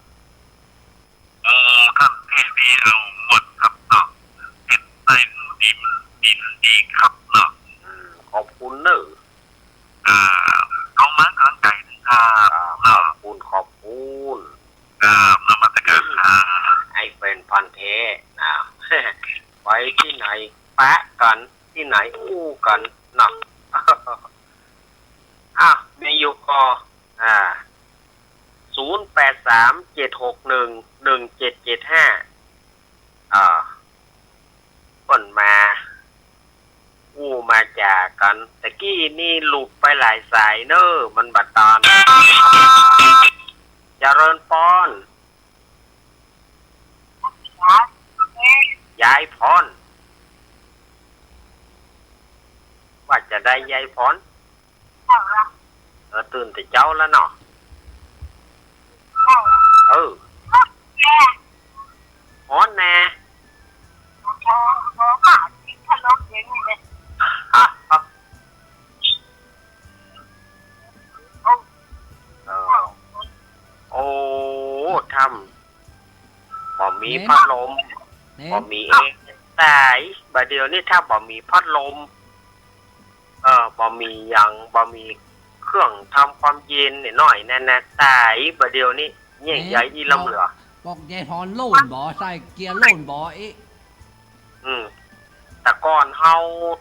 โอ้ ท่านเทศน์ดีเอาหมดครับเนาะ เฮ็ดได้ดี ดี ดีครับเนาะ อืม ขอบคุณเน่อ อ่า ส่งมาก๋ำลังใจ๋นะครับ ครับ เนาะ ขอบคุณ ขอบคุณ ครับ นมัสการครับ ไอ้แฟนพันธุ์แท้นะ ไปตี้ไหนปะกั๋น ตี้ไหนอู้กั๋นเนาะ อ่ะ มีอยู่ก่อ อ่า ศูนย์แปดสาม เจ็ดหกหนึ่ง หนึ่งเจ็ดเจ็ดห้า อ่า เปิ้นมาอู้มาจ๋ากั๋น ตะกี้นี่หลุดไปหลายสายเน่อ มันบ่ตัน เจริญปอน ยายพร ว่าจะใดยายพร เออ ตื่นแต่เจ๊าแล้วเนาะ เออ ฮ้อนแน่ เออ โอ้ ถ้ำ บ่มีพัดลม บ่มีแอร์ ต๋าย บ่าเดี่ยวนี้ถ้าบ่มีพัดลม เออ บ่มีหยัง บ่มีเครื่องทำความเย็นน้อยๆ นั่นนะ ต๋าย บ่าเดี่ยวนี้ เย้ย เย้ย อีหลำเหลือ บอกยายพรโล่นบ่ ใส่เกียร์โล่นบ่อิ อืม แต่ก่อนเฮา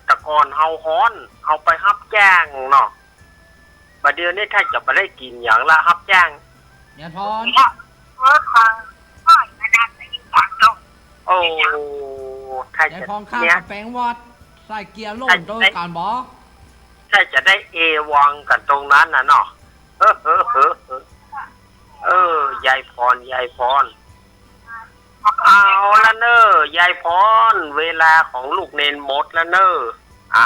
แต่ก่อนเฮาฮ้อน เฮาไปฮับจ้างเนาะ บ่าเดี่ยวนี้ถ้าจะบ่ได้กิ๋นหยังละ ฮับจ้าง ยายพร โอ้ ถ้าจะ ยายพร ข้า เนี่ย เอาแป๋งวัด ใส่เกียร์โล่นตรงกั๋นบ่ ถ้าจะได้เอวังกั๋นตรงนั้นน่ะเนาะ เออ เออ เออ เออ ยายพร ยายพร เอาละเน่อ ยายพร เวลาของลูกเณรหมดแล้วเน่อ อ่ะ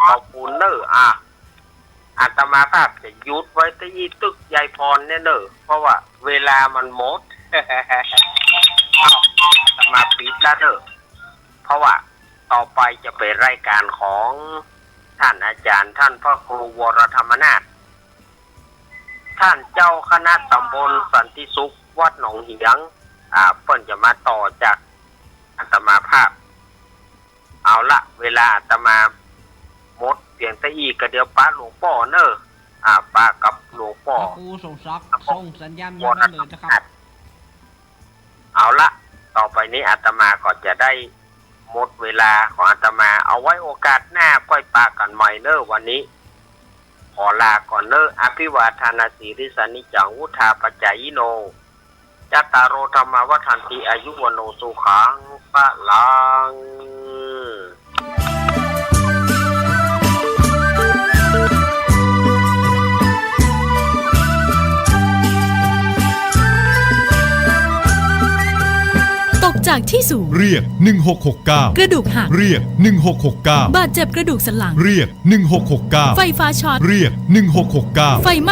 ขอบคุณเน่อ อ่ะ อาตมาภาพจะหยุดไว้ตี้ตึกยายพรเนี่ยเน่อ เพราะว่าเวลามันหมด อาตมาปิดแล้วเน่อ เพราะว่าต่อไปจะเป๋นรายการของท่านอาจ๋ารย์ ท่านพระครูวรธรรมนาถ ท่านเจ้าคณะตำบลสันติสุข วัดหนองเหียง อ่า เปิ้นจะมาต่อจากอาตมาภาพ เอาละ เวลาอาตมาหมดเปียงตะอี้ ก็เดี๋ยวปะหลวงป้อเน่อ อ่า ปะกับหลวงป้อ พระครูสมศักดิ์ ส่งสัญญาณมาได้เลยนะครับ เอาละ ต่อไปนี้อาตมาก็จะได้หมดเวลาของอาตมา เอาไว้โอกาสหน้าก้อยปะกั๋นใหม่เน่อ วันนี้ขอลาก่อนเน่อ อภิวาทานาสีลิสสานิจัง วุฑฒาปะจายิโน จัตตาโร ธัมมา วัฑฒันติ อายุ วัณโณ สุขัง พลัง ตกจากที่สูง เรียก หนึ่งหกหกเก้า กระดูกหัก เรียก หนึ่งหกหกเก้า บาดเจ็บกระดูกสันหลัง เรียก หนึ่งหกหกเก้า ไฟฟ้าช็อต เรียก หนึ่งหกหกเก้า ไฟไหม้